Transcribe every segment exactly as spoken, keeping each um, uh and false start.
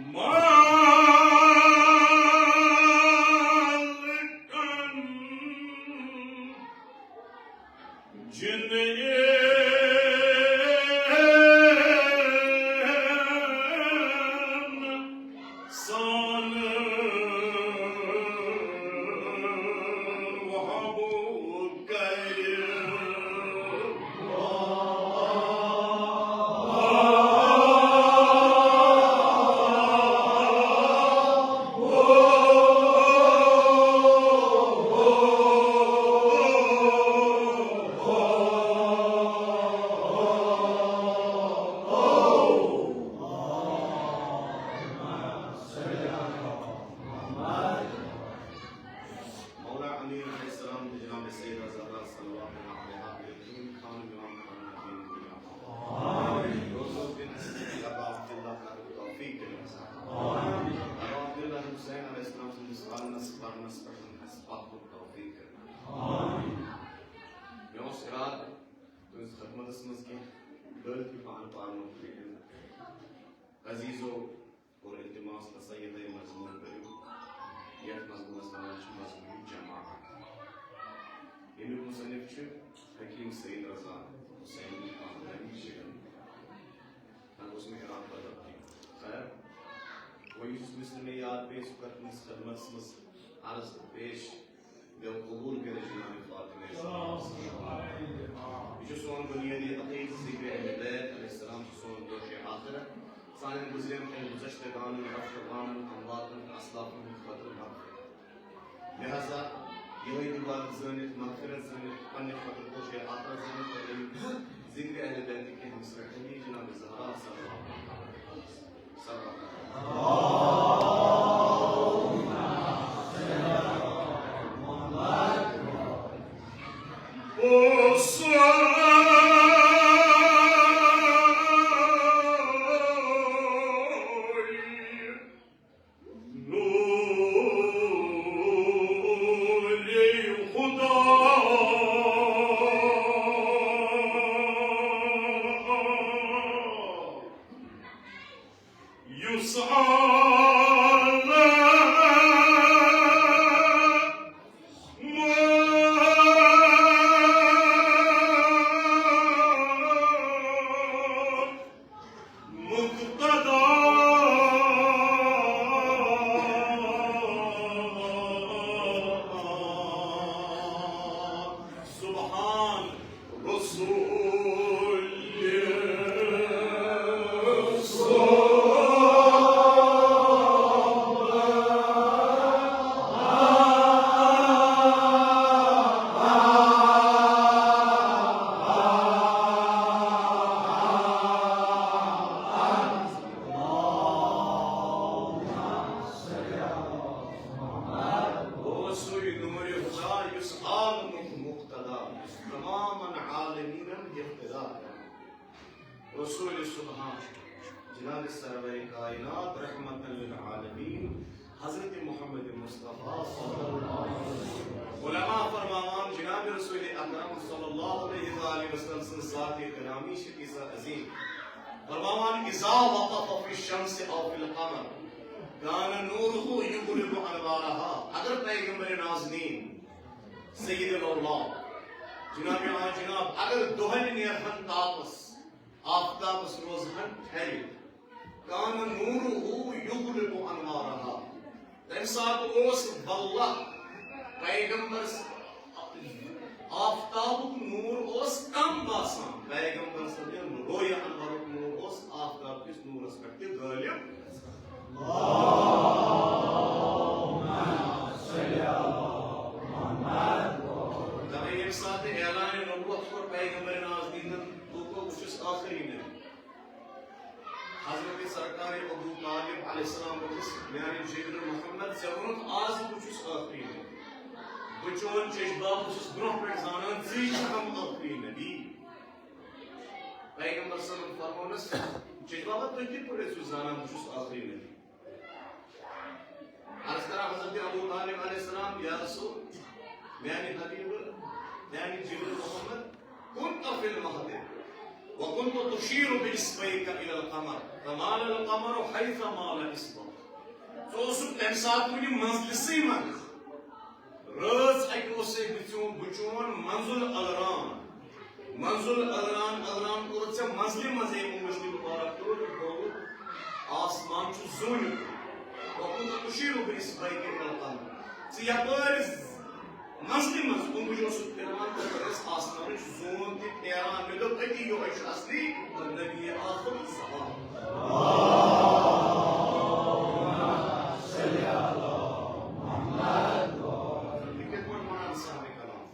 مالکن جنین سان وہبو کرِ۔ مولا امین علیہ السلام تہٕ جناب سیدہ زہرا صلوات اللہ علیہا بہترین خان امام خان الدین دنیا۔ روزو دین اسلام ابا عبداللہ کر توفیق کرے۔ ابا عبداللہ حسین علیہ السلام سٕنٛدِس پرنس پرنس پٮ۪ٹھ اسہِ پکُن توفیق کرے۔ مےٚ اوس ارادٕ تُہنٛزِ خدمتس منٛز کینٛہہ ڈٔلۍ تہِ پہن پرنُک، لیکن عزیزو کوٚر التماس، ہسا یِہوٚے مضموٗن پٔرِو، یَتھ مضموٗنَس وَنان چھِ مضموٗن جماعت، ییٚمیُک مُصنِف چھُ حکیٖم سید رضا حسینی خاندانی شیخن۔ وۄنۍ گوٚژھ نہٕ اِرادٕ بدل کینٛہہ۔ خیر، وۄنۍ یُس مِصرٕ مےٚ یاد پیٚیہِ، سُہ کَرٕ تُہٕنٛدِس خدمتَس منٛز عرض تہٕ پیش۔ مےٚ قبول کٔرِتھ جناب فاطمہ زہرا۔ یہِ چھُ سون بُنیٲدی عقیدٕ، ذِکرِ اہلِ بیت علیہ السلام چھُ سون توشہِ آخرت، سانٮ۪ن گُزرٮ۪ن تہٕ گُذشتگانَن، رفتگانَن، امواتَن تہٕ اسلافَن ہٕنٛدِ خٲطرٕ مغفرت۔ لہذا یِہوٚے دُعا زٲنِتھ، مغفرت زٲنِتھ، پننہِ خٲطرٕ توشہِ آخرت زٲنِتھ، پتہٕ ییٚمہِ ذِکرِ اہلِ بیتٕکۍ کینٛہہ مِصرٕ پٔرِو جناب زہرا صلی اللہ علیہ وسلم۔ یُس عالم مقتدا سبحان رسول اوس سُے نورِ خدا یُس عالمُک مقتدا، یُس تمامن عالمیٖنن اقتدا کران۔ رسول سبحان، جناب سرور کائنات، رحمت للعالمین، حضرت محمد مصطفیٰ صلی اللہ علیہ وسلم۔ علماء فرماوان، جناب رسول اکرم صلی اللہ علیہ وآلہ وسلم سٕنٛز ذات گرامی چھِ تیٖژاہ عظیم۔ فرماوان، اذا وقف فی الشمس او فی القمر کان نورہ یغلب انوارہا۔ اگر پیغمبر نازنین سید مولا جناب آ جناب اگر دۄہلہِ نیرہن تاپس، آفتابس روزہن ٹھہرِتھ، کان نورہ یغلب انوارہا۔ تمہِ ساتہٕ اوس واللہ پیغمبر س-، آفتابُک نور اوس کم باسان، پیغمبر سٕنٛدِ رویہ انورُک نور اوس آفتاب کِس نورس پٮ۪ٹھ تہِ غٲلب۔ دپے ییٚمہِ ساتہٕ اعلان نبوت کوٚر پیغمبر نازنینن، لوٗکو وُچھُس ٲخری نبی۔ حضرت سرکار ابو طالب علیہ السلام ووٚنُس، میانہِ جگر محمد، ژےٚ ووٚنُتھ آز بہٕ چھُس ٲخری نبی۔ بہٕ چون چشباب، بہٕ چھُس برونٛہہ پٮ۪ٹھ زانان، ژٕے چھُکھ ٲخری نبی۔ پیغمبر صٲبن فرموونس، چشبابا، تُہۍ کِتھ پٲٹھۍ ٲسِو زانان بہٕ چھُس ٲخری نبی؟ عرض کران حضرت ابو طالب علیہ السلام، یا رسول، میانہِ حبیب، میانہِ جگر محمد، کنت فی المہد۔ وكنت تشير بإصبعك إلى القمر فمال القمر حيث مال إصبعك. ژٕ اوسُکھ تَمہِ ساتہٕ وُنہِ منزلسٕے منٛز۔ رٲژ اَکہِ اوسُے بہٕ چون، بہٕ چون منزل الران۔ منزل الران، الران کوٚرُتھ ژےٚ منزلہِ منٛزٕے اونٛگُج تہِ مُبارک کوٚرُتھ تہٕ گوٚو آسمان چھُ زوٗنِتھ۔ وكنت تشير بإصبعك إلى القمر۔ ژٕ یپٲرۍ منزلہِ منٛز اونٛگُج اوسُکھ پھِروان، تہٕ ٲس آسمانٕچ زوٗن تہِ پھیران۔ مےٚ دوٚپ، أتی یِہوٚے چھُ اصلی نبی آخر الزمان۔ یہِ کِتھ پٲٹھۍ وَنان صاحب کلام؟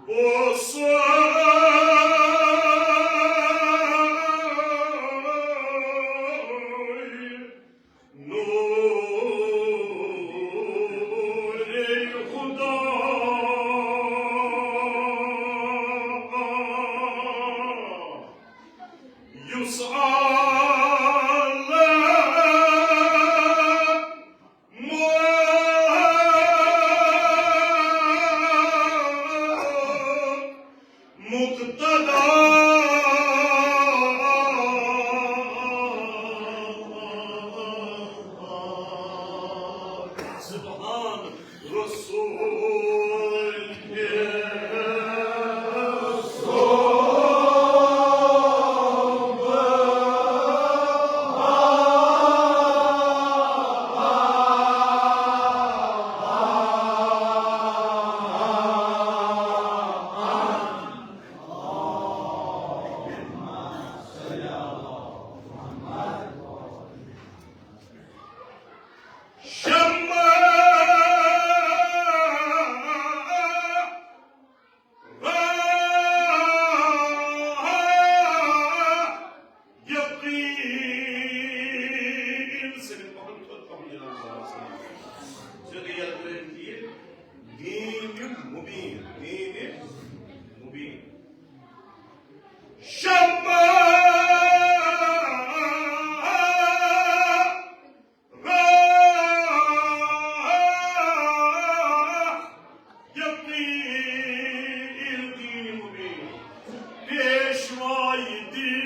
بوسو نور خدا یُس عالم مقتدا۔ سبحان رسول۔ شمع یقین۔ سٲنِس پَہَن تھوٚد پَہَن جناب صلی اللہ علیہ وسلم۔ سیوٚدُے یَتھ برٛونٛہہ کِنۍ دین مبین، دین مبین۔ شمع راہ یقین دین مبین، پیشوائی دین۔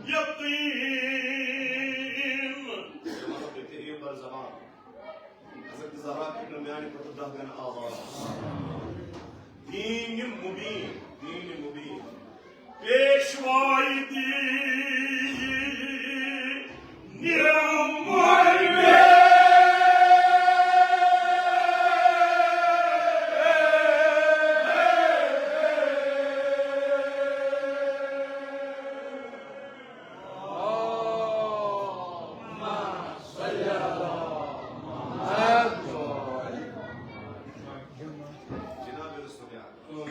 یقین۔ حضرت زہرا کٔرِو میانہِ خٲطرٕ دَہ گَنہٕ آواز۔ دین مبین، دین مبین۔ پیشوائی دین مبین۔ جناب رسول اکرم۔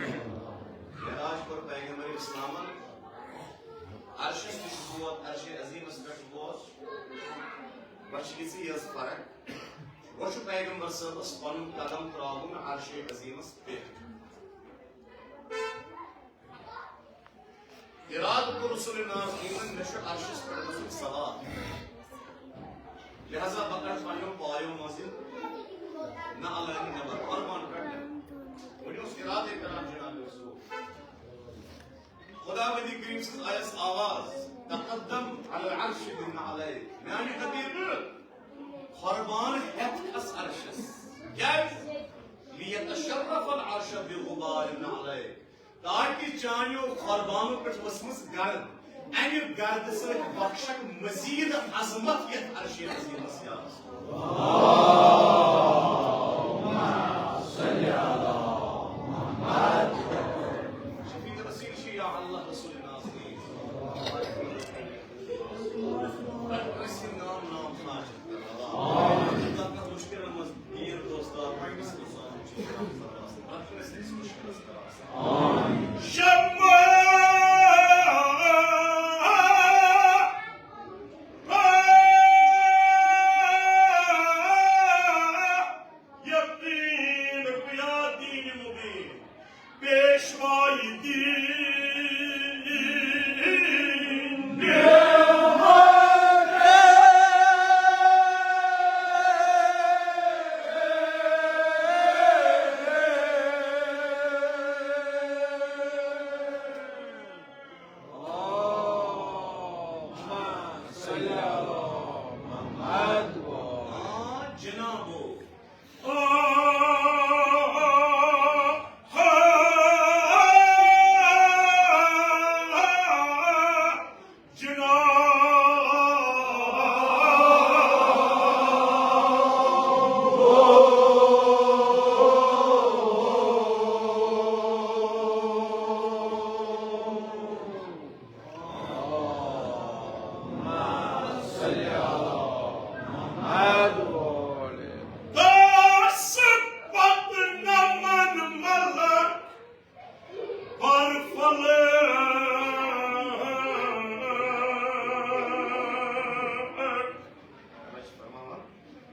معراج کوٚر پیغمبر اسلامن۔ عرشس نِش ووت، عرشِ عظیمس پٮ۪ٹھ ووت۔ وۄنۍ چھِ یِژٕے یٲژ فرق۔ وۄنۍ چھُ پیغمبر صٲبس پنُن قدم ترٛاوُن عرشِ عظیمس پٮ۪ٹھ۔ ارادٕ کوٚر رسول نازنینن، مےٚ چھُ عرشس پٮ۪ٹھ گژھُن سوار۔ لہذا بہٕ کڑٕ پننیو پایو منٛز یِم نعلینہِ نٮ۪بر، قربان کڑنہِ۔ وۄنۍ اوس ارادے کران جناب رسول۔ خداوندِ کریم سٕنٛز آیس آواز، تقدم علی العرش بنعلیک۔ میانہِ حبیبہٕ، قربان ہٮ۪تھ کھس عرشس۔ کیازِ؟ لیتشرف العرش بغبار نعلیک۔ تاکہ چانیو قربانو پٮ۪ٹھ ؤژھمٕژ گرد، امہِ گردٕ سۭتۍ بخشکھ مزید عظمت یتھ عرشِ عظیمس، یا رسول اللہ۔ اللہم صل علی محمد۔ شفیع محمد و آ جنابو۔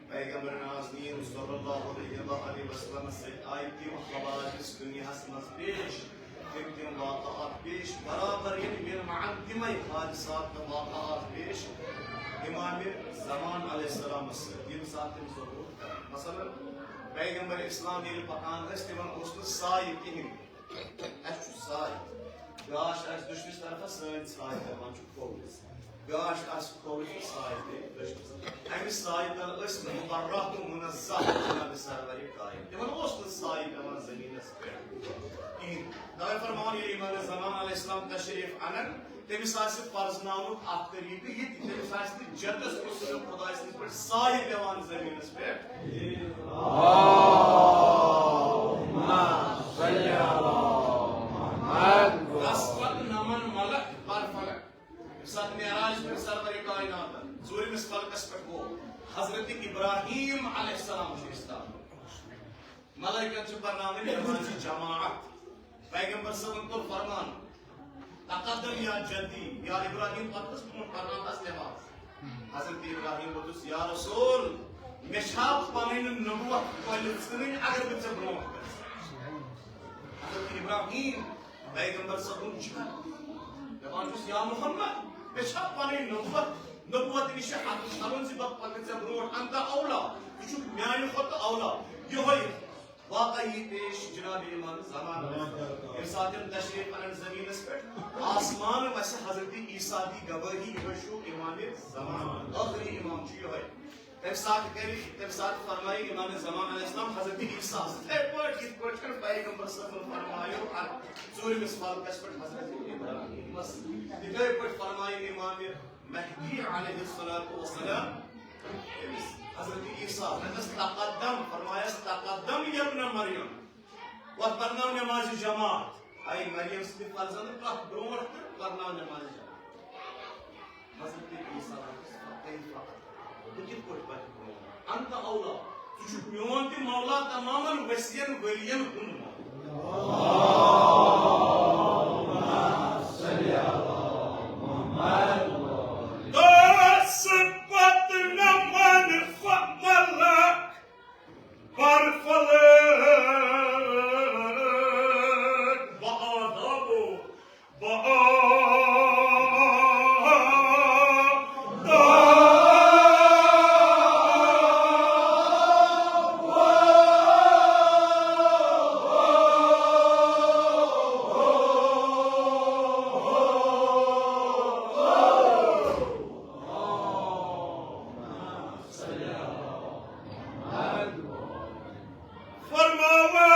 پیغمبر نازنین صلی اللہ علیہ وآلہ وسلم سے آیتی و حوادث دنیا سے مز پیش، تم تم واقعات پیش، برابر یعنی بین معن تمے حادثات و واقعات پیش، امام زمان علیہ السلام سے، یم ساتھ تم ضرور کرن۔ مثلا، پیغمبر اسلام ییٚلہِ پکان ٲسۍ، تِمن اوس نہٕ سایہِ کِہیٖنۍ۔ اَسہِ چھُ سایہِ۔ گاش آسہِ دٔچھنِس طرفس، سٲنۍ سایہِ دَپان چھُ کھووُر۔ گاش آسہِ کھووُر، سایہِ دِیہِ دٔچھنِس۔ اَمہِ سایہِ تل ٲسۍ مُبرّأ تہٕ مُنزّہ جناب سرورِ کائنات۔ تِمن اوس نہٕ سایہِ پٮ۪وان زٔمیٖنس پٮ۪ٹھ کِہیٖنۍ۔ توے فرماوان ییٚلہِ امام زمان علیہ السلام تشریف اَنن، تٔمِس آسہِ پرزناونُک اکھ طریٖقہٕ یہِ تہِ، تٔمِس آسہِ نہٕ جتس کُس خداے سٕنٛدِ پٲٹھۍ سایہِ پٮ۪وان زٔمیٖنس پٮ۪ٹھ۔ اللہم صل علی محمد۔ رس پتہٕ نمن ملک بر فلک۔ ییٚمہِ ساتہٕ معراج پٮ۪ٹھ سرور کائنات ژوٗرمِس فلکس پٮ۪ٹھ گوٚو، حضرت ابراہیم علیہ السلام چھُ استاد۔ ملائکن چھِ پرناوٕنۍ نمازِ جماعت۔ پیغمبر صٲبن کوٚر فرمان، "تقدم یا جدی، یا ابراہیم، پتہٕ کس برونٛٹھ پرناو حظ نماز۔" حضرت ابراہیم ووٚتُس، "یا رسول، مےٚ چھا پنٕنۍ نبوت کۄلہِ ژھٕنٕنۍ اگر بہٕ ژےٚ برونٛٹھ گژھٕ؟" حضرت ابراہیم پیغمبر صٲبُن چھُ دپان چھُس، "یا محمد، مےٚ چھا پنٕنۍ نبوت، نبوت نِش چھُ اتھ چھلُن زِ بہٕ پکہٕ ژےٚ برونٛٹھ، انت اولا، ژٕ چھُکھ میانہِ کھۄتہٕ اولا۔" یِہوٚے واقعہ یی پیش جناب امام زمان۔ ییٚمہِ ساتہٕ تِم تشریف انن زمینس پٮ۪ٹھ، آسمان وسہِ حضرت عیسیٰ دی گوٲہی، یِہوٚے چھُ امام زمان، ٲخری امام چھُ یِہوٚے۔ تَمہِ ساتہٕ کَرِ، تَمہِ ساتہٕ فرمایہِ امام زمان علیہ السلام حضرت عیسیٰ ہَس یِتھَے پٲٹھۍ، یِتھ پٲٹھۍ پیغمبر صٲبن فرمایو اَتھ ژوٗرمِس فلکَس پٮ۪ٹھ حضرت ابراہیمَس۔ یِتھَے پٲٹھۍ فرمایہِ امام مہدی علیہ الصلوۃ والسلام أمِس حضرت عیسیٰ ہَس، دَپٮ۪س، "تقدم"، فرمایَس، "تقدم یا ابن مریم"۔ وۄتھ پرناو نمازِ جماعت۔ اے مریم سٕنٛدِ فرزند، پکھ برونٛٹھ تہٕ پرناو نمازِ جماعت۔ حضرت عیسیٰ ووٚنُس، "فکیف اتہ؟ بہٕ کِتھ پٲٹھۍ پکہٕ برونٛٹھ؟ انت اولا، ژٕ چھُکھ میون تہِ مولا، تمامن وسین ولین ہُنٛد مولا۔" دس پتہٕ نمن فملک بر فلک بآداب و بآداب۔ فرماوان۔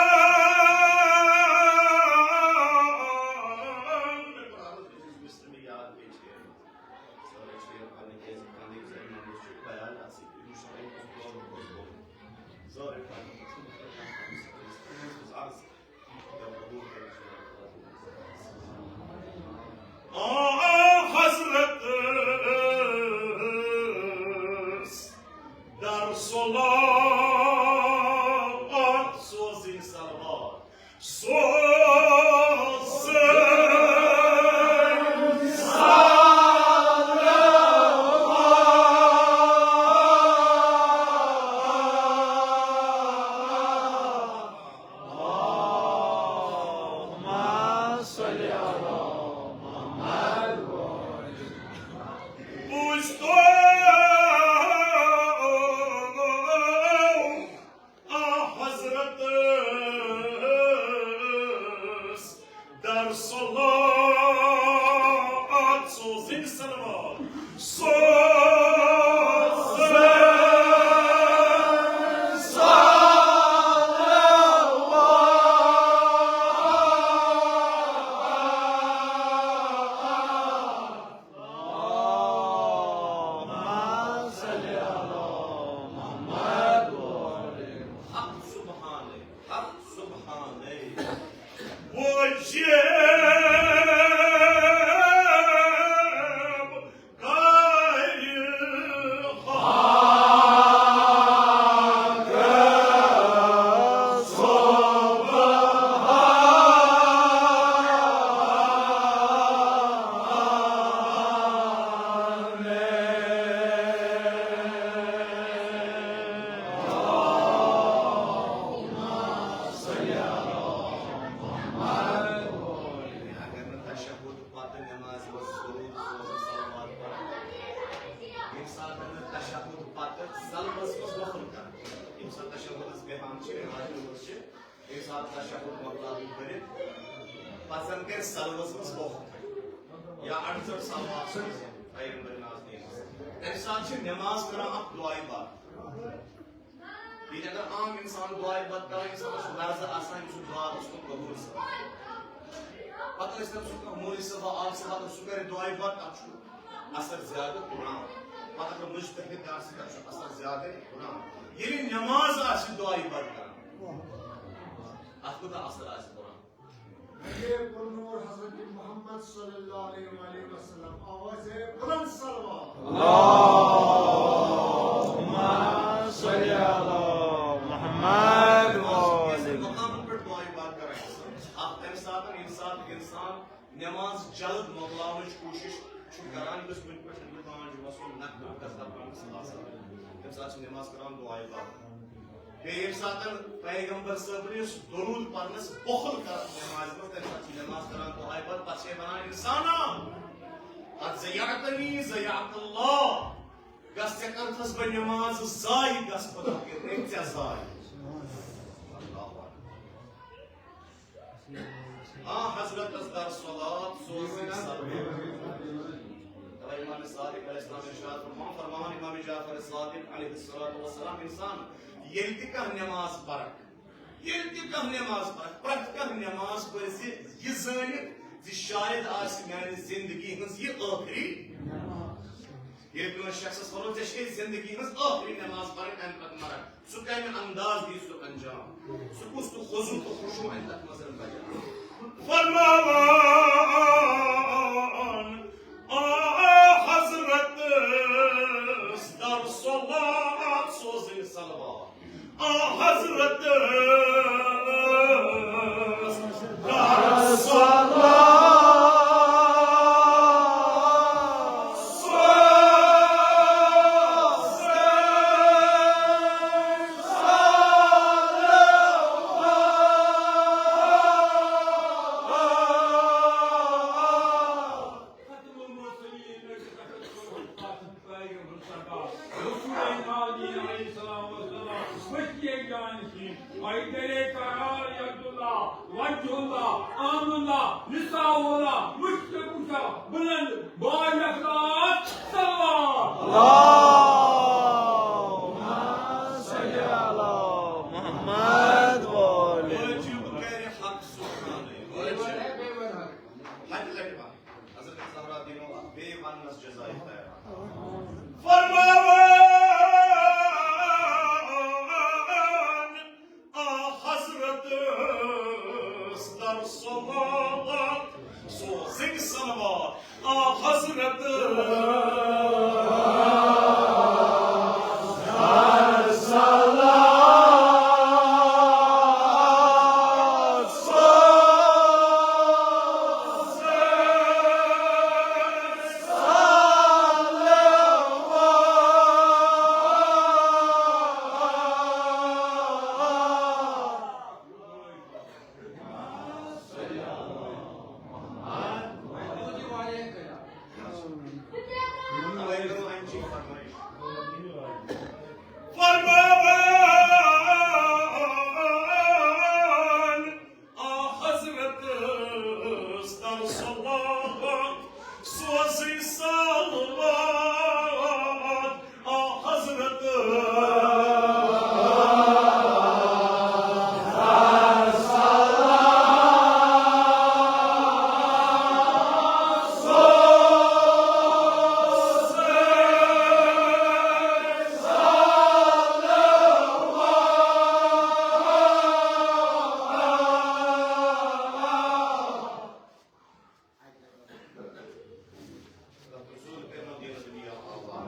آ حضرت در صلوات سوزی صلوات۔ سوزی صلوات۔ اللہم صل علی محمد۔ بوز تو آ حضرت در صلوات سوزی صلوات۔ سو تشہدس بیہان چھِ، رِوایتن منٛز چھِ، ییٚمہِ ساتہٕ تشہد مۄکلاوٕنۍ پٔرِتھ، پتہٕ زن کرِ سلوس منٛز اوٚکھ یا اَڑسَتھ سلوات سوزِ پیغمبر نازنینس۔ تمہِ ساتہٕ چھِ نماز کران اکھ دعایہِ بد۔ ییٚلہِ اگر عام انسان دعایہِ بد کران، انسانس چھُ لرزٕ آسان، یُس دعا اوس نہٕ قبول سپدان۔ پتہٕ ٲسۍ تٔمۍ سُنٛد کانٛہہ مولوی صٲبا، عالم صٲبا، تہٕ سُہ کرِ دعایہِ بد، تتھ چھُ اثر زیادٕ ہُران۔ پتہٕ اگر مجتہد تہِ آسہِ، تتھ چھُ اثر زیادٕ ہُران۔ ییٚلہِ نماز آسہِ دعایہِ بد کران، اتھ کوٗتاہ اثر آسہِ ہُران؟ نبی پُرنور حضرت محمد صلی اللہ علیہ وآلہ وسلم، آواز بلند صلوات۔ اللہم صل علی محمد و آل۔ مقامن پٮ۪ٹھ دعایہِ بد کران۔ اکھ تمہِ ساتہٕ، ییٚمہِ ساتہٕ انسان نماز جلد مۄکلاونٕچ کوٗشِش چھُ کران، یُس کُنہِ پٮ۪ٹھ یہِ پانہٕ چھُ وَسُن، نقل گژھان پانَس آسان۔ تَمہِ ساتہٕ چھِ نماز کران دعایہِ بد۔ بیٚیہِ ییٚمہِ ساتہٕ پیغمبر صٲبنِس درود پرنَس بخل کران نمازِ منٛز، تَمہِ ساتہٕ چھِ نماز کران دعایہِ بد، پتہٕ چھِ وَنان، انسانا، قد ضیعتنی ضیعت اللہ، گژھ ژےٚ کٔرتھس بہٕ نماز ضایع، گژھ خۄدا کٔرِتھ ژےٚ ضایع۔ اللہ اکبر۔ آ حضرتس در صلات سوزٕنۍ سلوات۔ توے امام صادق علیہ السلام ارشاد فرمان، فرمان امام جعفر صادق علیہ الصلوۃ والسلام، انسان ییٚلہِ تہِ کانٛہہ نماز پرکھ، ییٚلہِ تہِ کانٛہہ نماز پرکھ، پرٛٮ۪تھ کانٛہہ نماز پٔرۍ زِ یہِ زٲنِتھ زِ شاید آسہِ میانہِ زندگی ہٕنٛز یہِ ٲخری۔ ییٚلہِ کٲنٛسہِ شخصس وَنو، ژےٚ چھے زندگی ہٕنٛز ٲخری نماز پرٕنۍ، اَمہِ پتہٕ مرکھ۔ سُہ کمہِ انداز دی سُہ انجام؟ سُہ کُس تہٕ خضوع تہٕ خشوع انہِ تتھ منٛز بیان؟ فرماوان، آ حضرت، در صلات سوزٕنۍ صلوات۔ آ حضرت، در صلات سوزٕنۍ ختم المرسلین، پیغمبر سرکار رسول کائنات علیہ الصلوۃ والسلام، وسیع جانشین، حیدر قرار، یداللہ، وجہ اللہ، عین اللہ، لسان اللہ، مشتاق کشا، بلند، بااخلاق، صلوات۔ اللہم صل علی محمد و آل۔ واجب کرِ حق سبحانہ، واجب۔ حق لگہِ وَنُن۔ حضرت زہرا دِنو اَتھ بیٚیہِ وَننَس جزایہِ خیر۔ فرماوان، آ حضرت، در صلوات سوزٕنۍ صلوات۔ آ حضرت، فرماوان، آ حضرت، در صلوات سوزٕنۍ صلوات۔ آ حضرت،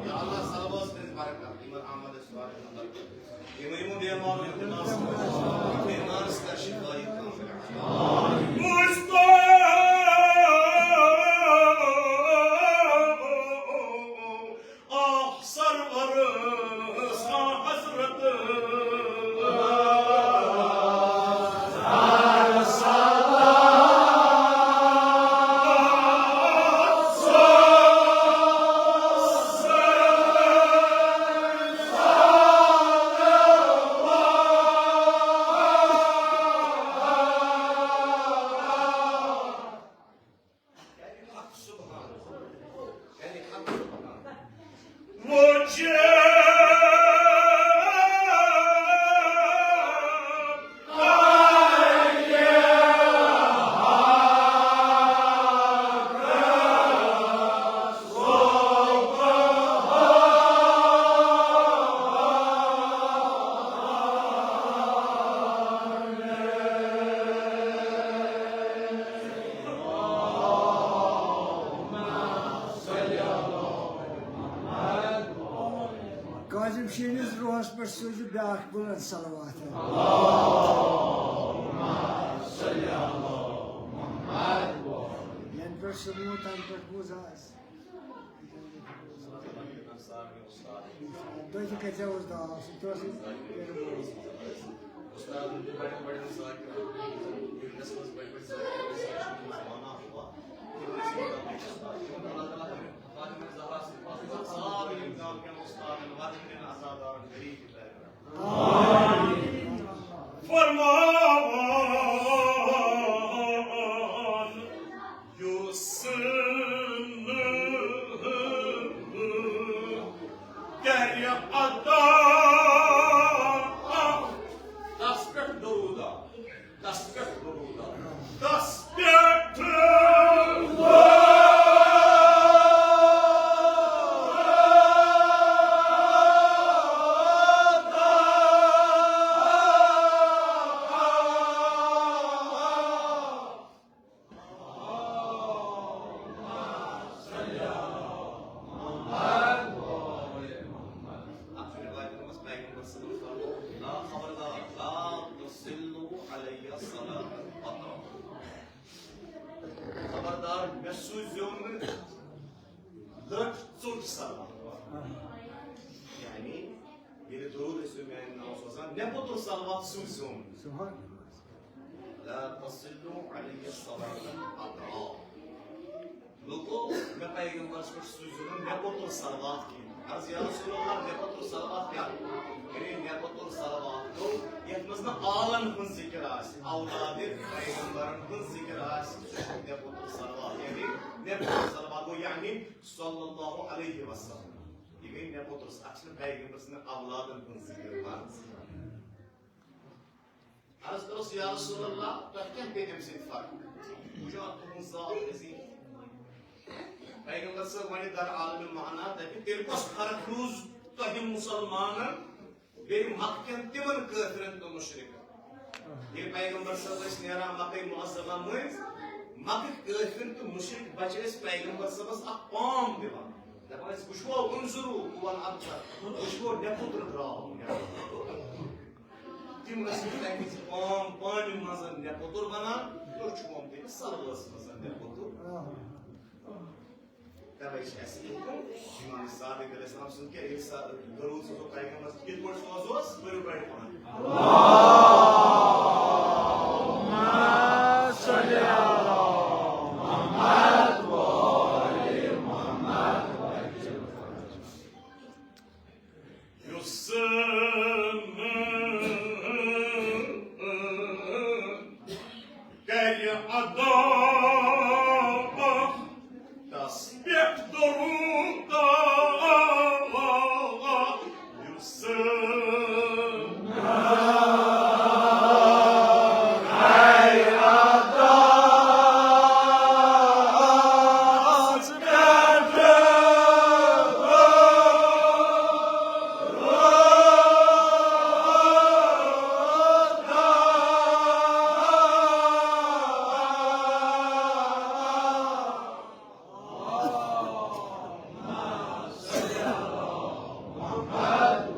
یا اللہ، صلوات ہٕنٛز برکت، یِمن آمد اسہِ واریاہ برکت۔ یِمو، یِمو بیمارو، یِمو ناس، بیمارس کر شفا یہِ کامل۔ مصطفیٰ آ سرور، آ حضرت۔ کاظم شیٖنِس روحس پٮ۪ٹھ سوٗزِو بیٛاکھ بُلند صلوات۔ ینہٕ پٮ۪ٹھ سُہ موٗد، تنہٕ پٮ۪ٹھ بوٗز از۔ تُہۍ تہِ کٔرۍزیو اَسہِ دعا، سُہ تہِ اوس استادن تہِ بڑٮ۪ن بڑٮ۪ن ذاکرن، ییٚلہِ نٮ۪صفس بٔڑۍ بٔڑۍ ذاکر ٲسۍ، یِم ٲسۍ وَنان ہُہ، تِم ٲسۍ یِوان، تِمن اللہ تعالیٰ ہن فاطمہ زہرا سٕنٛدِ پتہٕ سارنٕے گامہٕ کٮ۪ن استادن، وطن کٮ۪ن عزادارن، غریٖب تہِ تربیت۔ فرمان یُس نہٕ کرِ ادا۔ تس پٮ۪ٹھ درود آ، تس پٮ۪ٹھ درود آ، تس پٮ۪ٹھ۔ اَتھ چھُ رِوایتَن منٛز پیغمبر صٲبَن فرموو، لا خبردار، لا تصلوا علی صلاة القطع۔ خبردار، مےٚ سوٗزیو نہٕ لٔٹ ژوٚٹ صلوات۔ یعنی، ییٚلہِ درود ٲسِو میٛانہِ ناوٕ سوزان، مےٚ کوٚتُر صلوات سوٗزیو نہٕ۔ سبحان اللہ۔ لا تصلوا علی صلاة القطع۔ لوٗکو، مےٚ پیغمبرس پٮ۪ٹھ سوٗزِو نہٕ، مےٚ کوٚتُر صلوات کینٛہہ۔ عرض، یا رسول اللہ، مےٚ کوٚتُر صلوات کیٛاہ؟ یعنی مےٚ کوٚتُر صلوات گوٚو، یَتھ منٛز نہٕ آلن ہُنٛد ذِکِر آسہِ، اولادِ پیغمبرن ہُنٛد ذِکِر آسہِ، سُہ چھُ مےٚ کوٚتُر صلوات۔ یعنی مےٚ کوٚتُر صلوات گوٚو، یعنی صلی اللہ علیہ وسلم۔ یہِ گٔے مےٚ کوٚتُر، اَتھ چھِنہٕ پیغمبر سٕنٛدٮ۪ن اولادن ہُنٛد ذِکِر یِوان۔ عرض کٔرٕس، یا رسول اللہ، تۄہہِ کیٛاہ گٔے اَمہِ سۭتۍ فرق؟ وٕچھو اَتھ تُہُنٛد ذات عظیٖم۔ پیغمبر صٲب وَنہِ در عالم معنی، دَپہِ، تیٚلہِ کۄس فرق روٗز تۄہہِ مُسلمانَن بیٚیہِ مکہٕ کٮ۪ن تِمَن کٲفرَن تہٕ مُشرِکَن؟ ییٚلہِ پیغمبر صٲب ٲسۍ نیران مکہ معظمہ مٔنٛزۍ، مکہٕ کٲفِر تہٕ مُشرِک بَچہٕ ٲسۍ پیغمبر صٲبَس اَکھ پام دِوان، دَپان ٲسۍ، وٕچھو، انظروا، هو الأبتر، وٕچھو، مےٚ کوٚت درٛاو، مےٚ کوٚت درٛاو۔ تِم ٲسۍ نہٕ تَمہِ وِزِ پام پامہِ منٛز نٮ۪پوتُر وَنان، تُہۍ چھِو تٔمِس سروَس منٛز نٮ۪پوتُر۔ تَوَے چھِ اَسہِ یہِ حُکُم، اِمام صادق علیہ السلام سُنٛد کیٛاہ، ییٚلہِ سا درود سوزو پیغمبرس، کِتھ پٲٹھۍ سوزوس؟ بٔرِو گۄڈٕ پَنُن۔ یُس نہٕ کرِ ادا تس پٮ۪ٹھ درود، یُس نہٕ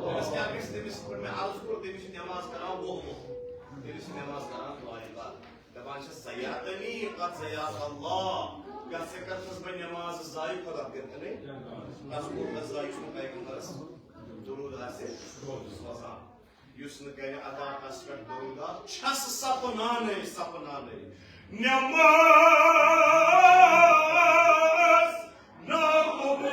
تٔمِس کیٛاہ گژھِ؟ تٔمِس پٮ۪ٹھ مےٚ عرض کوٚر، تٔمِس چھِ نٮ۪ماز کران وُہ وُہ۔ تٔمِس چھِ نٮ۪ماز کران دۄیہِ پَتہٕ۔ دَپان چھِ، "سیعتنی قد ضیعک اللہ"، کَتھ ژےٚ کَتھ منٛز بَنہِ نٮ۪ماز ضایع، خۄدا کٔرِتھ نَے؟ کَس کوٚر تَس ضایع؟ یُس نہٕ پیغمبرَس درود آسہِ سوزان، یُس نہٕ کَرِ ادا تَس پٮ۪ٹھ درود، چھَس سَپنانٕے، سَپنانٕے۔ نٮ۪ماز ناقبول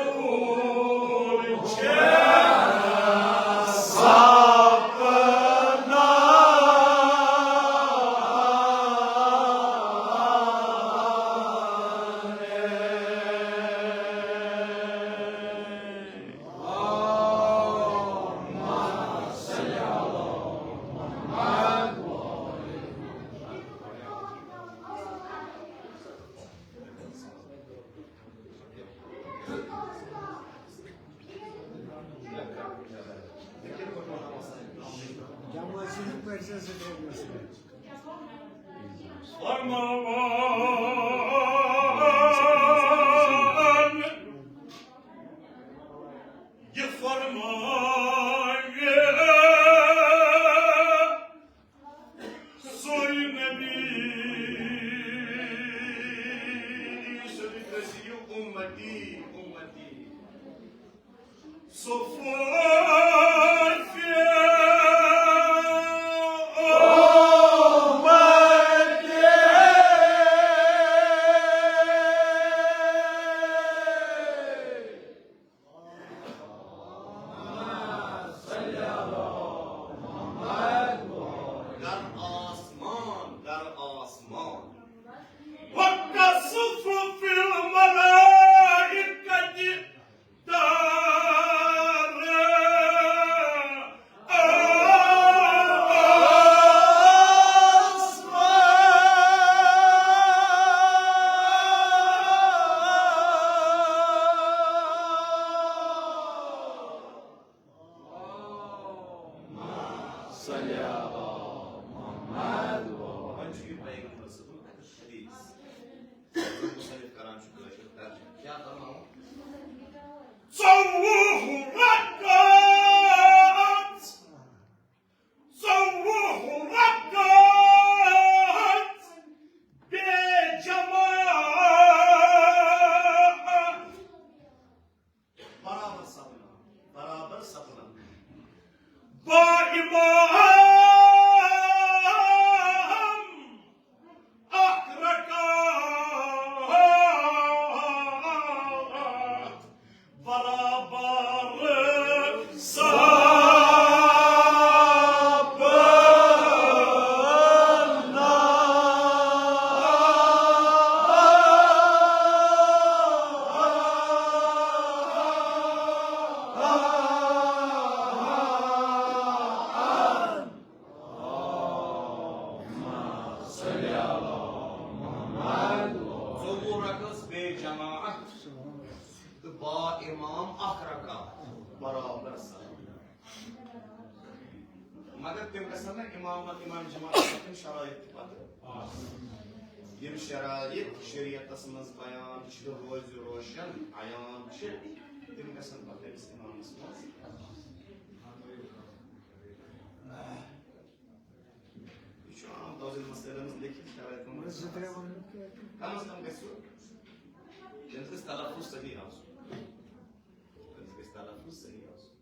چھےٚ سپنا۔ فرمان، یہ فرمائے سوی نبی، سوی نبی، امتی، امتی۔ صفوف أمتي۔ در آسمان، در آسمان۔ وقت صفوف الملائکة در آسمان۔ صلی علی محمد و آل۔ وۄنۍ چھُ یہِ پیغمبر صٲبُن حدیث۔ مُصنِف کران چھُ کٲشُر ترجمہٕ۔ کیٛاہ فرماوُن؟ ژوٚوُہ رکعت، ژوٚوُہ رکعت بے جماعت۔ برابر سپنا، برابر سپنا۔ با امام اکھ رکعت برابر سپنا۔ ژوٚوُہ رکعت بے جماعت تہٕ با امام اکھ رکعت برابر سلام۔ مگر تِم گژھن نہٕ امام، امام جماعت پتہٕ تِم شرائط تہِ پتہٕ آسٕنۍ۔ یِم شرائط شریعتس منٛز بیان چھِ، روزِ روشن عیان چھِ، تِم گژھن پتہٕ تٔمِس امامس منٛز آسٕنۍ۔ یہِ چھُ عام توزیل مسائلن منٛز لیکھِتھ شرائط کم۔ زٕ ترٛےٚ وَنہٕ۔ کم از کم گژھِ سُہ، تٔمِس گژھِ تلفظ صحیح آسُن۔ تٔمِس گژھِ تلفظ صحیح آسُن۔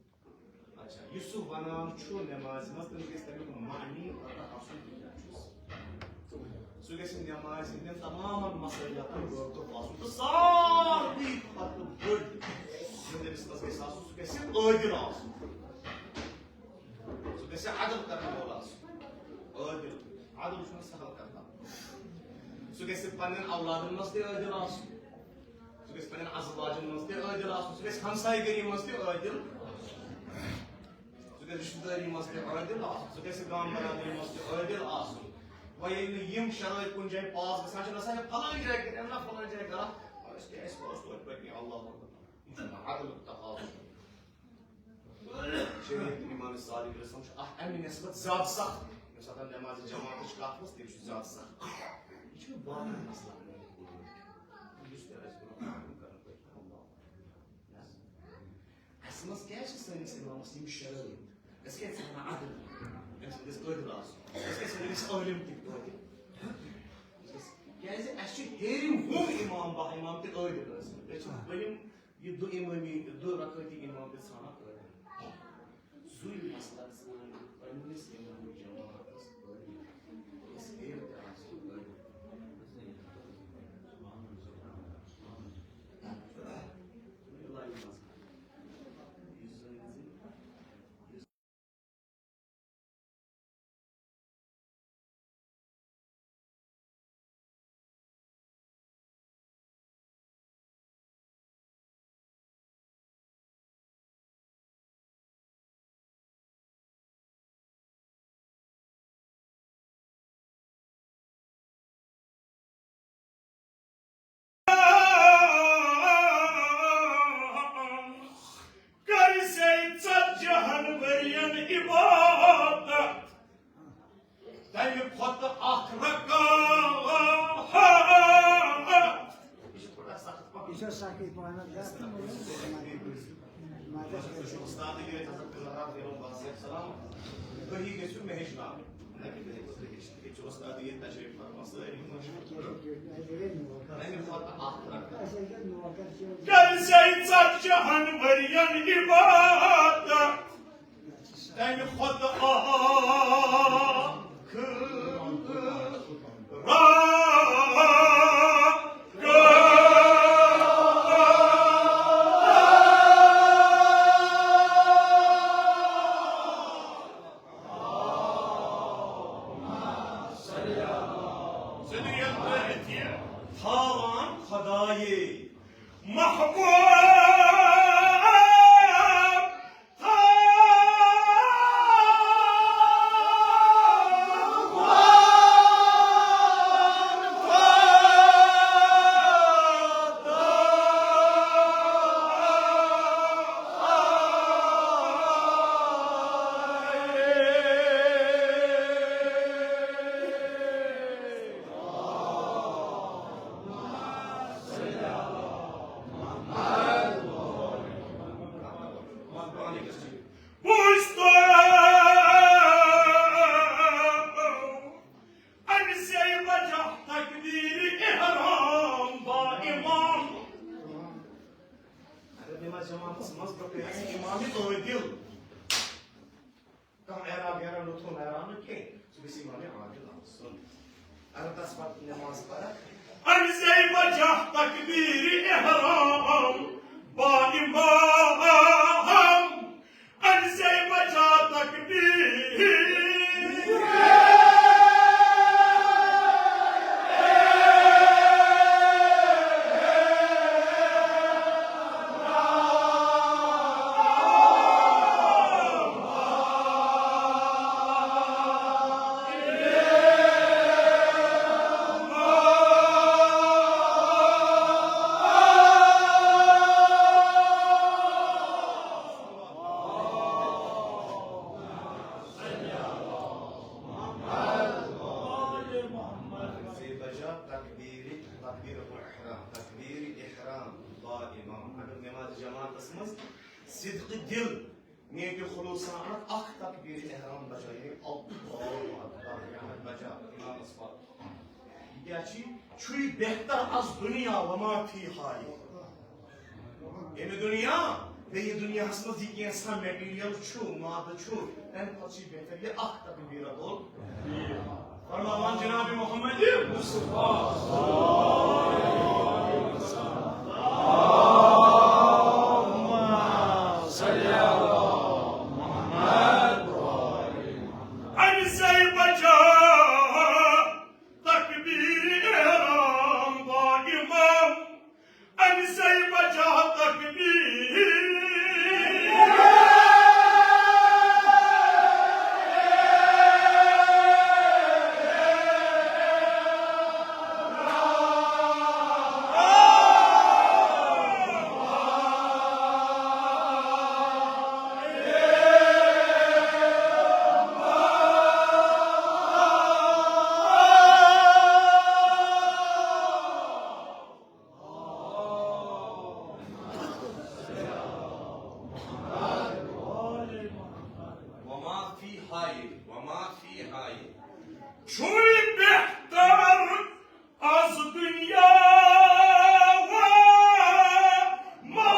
اچھا، یُس سُہ وَنان چھُ نمازِ منٛز، تٔمِس گژھِ تَمیُک معنی پتہ آسُن، بہٕ کیٛاہ چھُس۔ سُہ گژھِ نمازِ ہٕنٛدٮ۪ن تمامن مسائلن واقف آسُن تہٕ ساروی کھۄتہٕ بٔڑ یِم تٔمِس منٛز گژھِ آسُن، سُہ گژھِ عٲدِل آسُن۔ سُہ گژھِ عدل کرن وول آسُن۔ عٲدِل۔ عدل چھُنہٕ سہل کتھ۔ سُہ گژھِ پننٮ۪ن اولادن منٛز تہِ عٲدِل آسُن۔ سُہ گژھِ پننٮ۪ن ازواجن منٛز تہِ عٲدِل آسُن۔ سُہ گژھِ ہمسایہِ گٔری منٛز تہِ عٲدِل۔ سُہ گژھِ رشتہٕ دٲری منٛز تہِ عٲدِل آسُن۔ سُہ گژھِ گام برادری منٛز تہِ عٲدِل آسُن۔ وۄنۍ ییٚلہِ نہٕ یِم شرٲیط کُنہِ جایہِ پاس گژھان چھِ، نہ سا چھِ فلٲنۍ جایہِ کران، نہ فلٲنۍ جایہِ کران، أسۍ تہِ، اَسہِ اوس توتہِ پَتہٕ کینٛہہ اللہ اکبر۔ عدلُک تقاضہٕ۔ شریعت امام صادق علیہ السلام چھُ اتھ امہِ نسبت زیادٕ سخت۔ ییٚمہِ ساتہٕ نماز جماعتٕچ کتھ ٲس، تٔمۍ چھُ زیادٕ سخت۔ یہِ چھُنہٕ باقٕے مسلہٕ۔ یُس تہِ آسہِ برونٛہہ کُن کرُن، پٔکِو۔ اَسہِ منٛز کیٛازِ چھِ سٲنِس امامس یِم شرٲیط؟ أسۍ کیٛازِ چھِ ونان عدل؟ أمِس گژھِ عٲدِل آسُن۔ أسۍ کیٛازِ چھِ ونان أمِس عٲلِم تہِ عٲدِل؟ کیٛازِ اَسہِ چھِ ہیٚرِم ہُم امام، باہ امام تہِ عٲدِل ٲسمٕتۍ۔ أسۍ چھِ ؤلِم یہِ دُ امٲمی، دُ رکٲتی امام تہِ ژھانڈان عٲدِل۔ سُے مسلک سٲنۍ پننِس امام جماعتس عٲدِل۔ أسۍ ہیٚرِ تہِ آسو عٲدِل۔ سادگی ییٚتہِ ہسا فضلحال دیوان باسط سلام۔ تُہی گٔژھِو مےٚ ہیٚچھناوٕنۍ۔ نہ کہِ بہٕ ہیٚکہٕ نہٕ ہیٚچھِتھ۔ ییٚتہِ چھِ وۄستادٕے ییٚتہِ تشریٖف فرما سٲری۔ تَمہِ کھۄتہٕ اکھ رکعت۔ کٔرۍ زِ ژتجی ہن ؤرین عبادت۔ تَمہِ کھۄتہٕ اکھ رکعت۔ زندگی اندر تہِ تھاوان خدایے محبوب۔ اَمہِ سے وجہ تکبیر احرام با امام۔ اگر نماز جماعتس منٛز برونٛہہ کنہِ آسہِ امام عادل، کانٛہہ اعراب وعراب نہٕ تھوٚو نہٕ اعراب نہٕ کینٛہہ، سُہ گژھِ امام عادل آسُن۔ اگر تس پتہٕ نماز پرکھ، اَمہِ سے وجہ تکبیر احرام با امام۔ اَمہِ سے وجہ تکبیر۔ سے بجا تکبیر، تکبیر الاحرام، تکبیر احرام با امام۔ اگر نماز جماعتس منٛز صدق دل، نیت خلوص سان اکھ تکبیر احرام بجا، یعنی اللہ اکبر، یعنی بجا امامس پتھ۔ یہِ کیٛاہ چھُ؟ چھُے بہتر از دنیا وما فیہا۔ ییٚمہِ دُنیا، بیٚیہِ دُنیاہَس منٛز یہِ کینٛژھا material چھُ، مادٕ چھُ، تَمہِ کھۄتہٕ چھُ بہتر یہِ اکھ تکبیرۃ ال۔ فرماوان جناب محمد مصطفیٰ۔ اَمہِ سے بجا تکبیر احرام با امام، اَمہِ سے بجا تکبیر۔ وما فیہا، وما فیہا۔ چھُے بہتر از دنیا و ما۔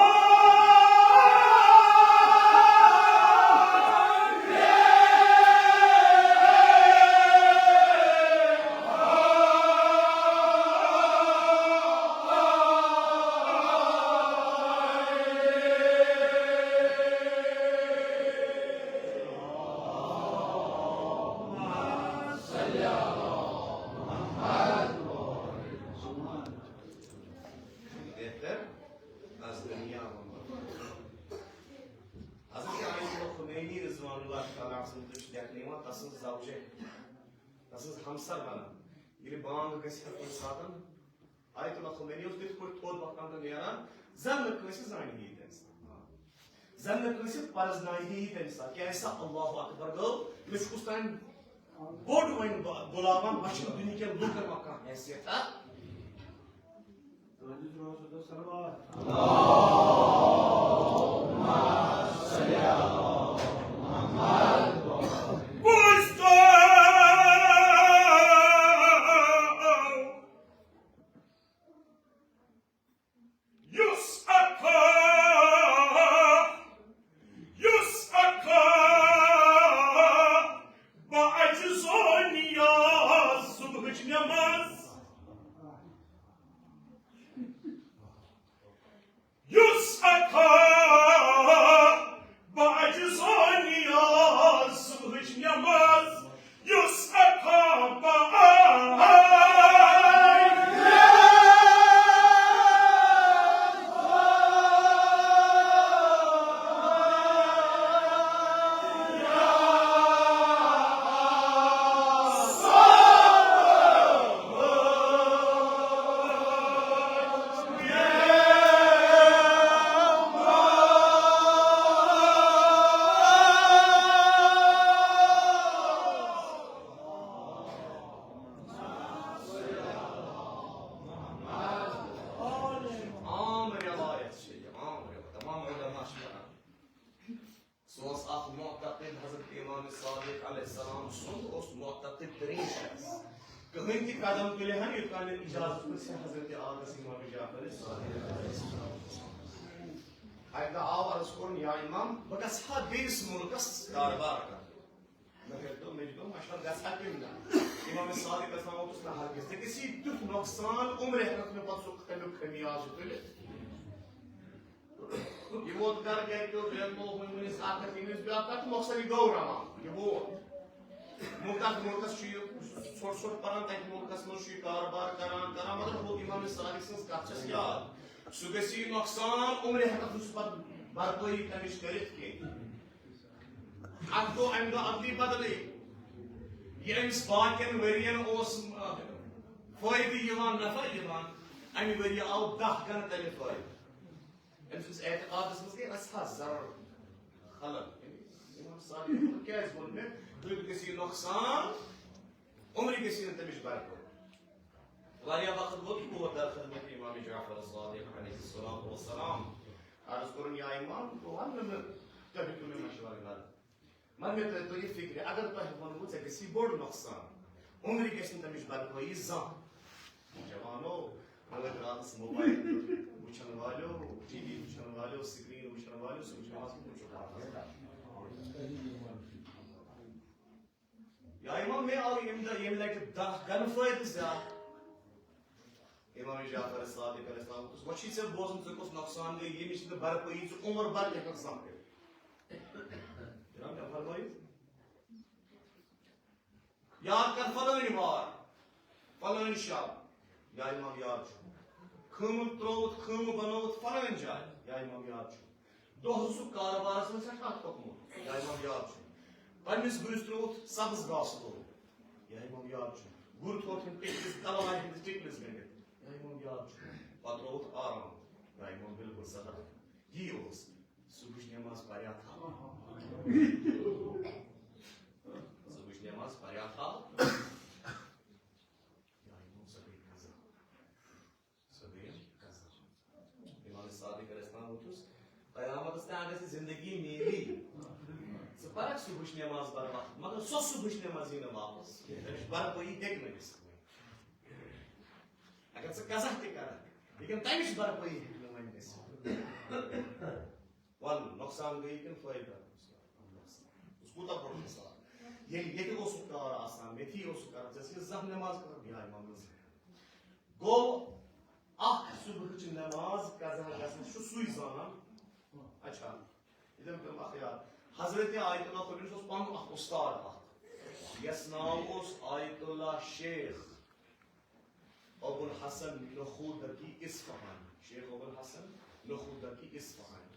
بہتر از دنیا و ما۔ حضرت آیت اللہ خمینی رضوان اللہ تعالیٰ عنہ سٕنٛز تُہۍ چھِ لیکھنہٕ یِوان، تسٕنٛز زوجہ، تسٕنٛز ہمسر بنان، ییٚلہِ بانگ گژھِ ہا کُنہِ ساتن، آیت اللہ خمینی اوس تِتھ پٲٹھۍ تھوٚد وۄتھان تہٕ نیران، زن نہٕ کٲنٛسہِ زانہِ ہے تٔمۍ ساتہٕ۔ زن نہٕ کٲنٛسہِ پرزنایہِ ہے تٔمۍ ساتہٕ۔ کیٛازِ سا اللہ اکبر گوٚو، مےٚ چھُ کُس تام بوٚڑ وۄنۍ ب-، بُلاوان، وۄنۍ چھُنہٕ دُنہِکٮ۪ن لوٗکن وۄنۍ کانٛہہ حیثیت۔ تُہٕنٛدِس روحس سُنٛد صلوات۔ اوس اکھ معتقد حضرت امام صادق علیہ السلام سُنٛد، اوس معتقد ترین شخص۔ کٕہٕنۍ تہِ قدم تُلہِ ہا نہٕ یوٚت تام نہٕ اجازت پرٛژھِ ہا حضرت آدم امام جعفر صادق علیہ السلام۔ اَکہِ دۄہ آو عرض کوٚرُن، یا امام، بہٕ گژھٕ ہا بیٚیِس مُلکس کاربار کرنہِ۔ مےٚ کٔرۍ تو، مےٚ دِتو مشورٕ، گژھٕ ہا کمہِ دۄہ؟ امام صادق علیہ السلام ووٚنُس، نہ ہرگز، ژےٚ گژھی تیُتھ نۄقصان، عمرِ ہٮ۪ککھ نہٕ پتہٕ سُہ تمیُک خمیازٕ تُلِتھ۔ یہِ ووت گرٕ، گرِکیو بیٚنو، ہُمۍ ؤنِس اکھ ہتھ، ییٚمِس بیٛاکھ کتھ، مۄخصر یہِ گوٚو رمان، یہِ ووت۔ مُلکس، مُلکس چھُ یہِ ژھوٚٹ ژھوٚٹ پران، تتہِ مُلکس منٛز چھُ یہِ کاربار کران، کران، مگر ہُہ امام صادق سٕنٛز کتھ چھس یاد۔ سُہ گژھِ یہِ نۄقصان، عمرِ ہٮ۪ککھ نہٕ سُہ پتہٕ بھرپٲیی تمِچ کٔرِتھ کینٛہہ۔ اتھ گوٚو امہِ دۄہ عدلی بدلٕے۔ یہِ أمِس باقین ؤرین اوس، آ، فٲیدٕ یِوان، نفع یِوان، امہِ ؤریہِ آو دَہ گنہٕ تمہِ فٲیدٕ۔ أمۍ سٕنٛدِس اعتقادس منٛز گٔے رژھا ضرر، خلل۔ یعنی امام صادق کیازِ ووٚن مےٚ، تُہۍ گٔژھِو یہِ نۄقصان، عمرِ گٔژھِو نہٕ تمِچ برکت۔ واریاہ وقت ووت، بہٕ ووت در خدمت امام جعفر صادق علیہ الصلوۃ والسلام۔ عرض کوٚرُن، یا امام، بہٕ وَنہٕ نہٕ مےٚ، تۄہہِ دیُتوٕ مےٚ مشورٕ غلط۔ مگر مےٚ ترٛٲوۍ تو یہِ فِکرِ، اگر تۄہہِ ووٚنوٕ، ژےٚ گژھی بوٚڑ نۄقصان، عمرِ گژھِ نہٕ تَمِچ بھرپٲیی زانٛہہ۔ جوانو، مگر راتس موبایل وٕچھن والیو، ٹی وی وٕچھن والیو، سکرین وٕچھن والیو، صبحٕچ نماز کِتھ پٲٹھۍ چھُو پران؟ یا امام، مےٚ آو ییٚمہِ دۄہ، ییٚمہِ لٹہِ دَہ گنہٕ فٲیدٕ زیادٕ۔ امام جعفر صادق علیہ السلام ووٚنُس، وۄنۍ چھُے ژےٚ بوزُن، ژےٚ کۄس نۄقصان گٔے، ییٚمِچ نہٕ بھرپٲیی ژٕ عمر بھر تہِ ہٮ۪ککھ زانٛہہ کٔرِتھ۔ جناب، مےٚ فرمٲیِو، یاد کر فلٲنۍ وار، فلٲنۍ شب، یا امام یاد چھُ۔ خۭمہٕ ترٛووُتھ، خۭمہٕ بنووُتھ فلٲنۍ جایہِ، یا امام یاد چھُ۔ دۄہ زٕ کاربارس منٛز چھا ٹکھ کھوٚتمُت، یا امام یاد چھُ۔ پننِس گُرِس ترٛووُتھ سبز گاسہٕ لوٚو، یا امام یاد چھُ۔ گُر تھوٚوُتھ ہُم ٹِکلِس، تلوارِ ہٕنٛدِس ٹِکلِس گٔنٛڈِتھ، یا امام یاد چھُ۔ پتہٕ ترٛووُتھ آرام، یا امام بالکل صدر۔ یی اوس۔ صبحٕچ نماز پریا تھا۔ صبحٕچ نماز پریا تھا۔ یا امام سۄ گٔے قضا۔ سۄ گٔے قضا۔ امام صادق علیہ السلام ووٚتھُس، قیامتس تام اگر ژےٚ زندگی میلی، ژٕ پرکھ صبحٕچ نماز بر وقت، مگر سۄ صبحٕچ نماز یی نہٕ واپس۔ تمِچ بھرپٲیی ہیٚکہِ نہٕ گٔژھِتھ وۄنۍ۔ اگر ژٕ قضا تہِ کرکھ، لیکن تمِچ بھرپٲیی ہیٚکہِ نہٕ وۄنۍ گٔژھِتھ۔ وَن، نۄقصان گٔیہِ کِنہٕ فٲیدٕ؟ نۄقصان۔ یہِ کوٗتاہ بوٚڑ خسارٕ۔ ییٚلہِ ییٚتہِ اوسُکھ کار آسان، مےٚ تھی اوسُکھ کران، ژےٚ ٲسٕے زانٛہہ نٮ۪ماز پٔرمٕژ؟ یِہوٚے منٛگُن۔ گوٚو، اکھ صُبحٕچ نٮ۪ماز قضا گژھٕنۍ، سُہ چھُ سُے زانان۔ اچھا، یہِ دِمہٕ بہٕ اکھ یاد۔ حضرت آیت اللہ خۄمینی اوس پنُن اکھ اُستاد اکھ، یَس ناو اوس آیت اللہ شیخ ابو الحسن نخودکی اصفہانی، شیخ ابو الحسن نخودکی اصفہانی۔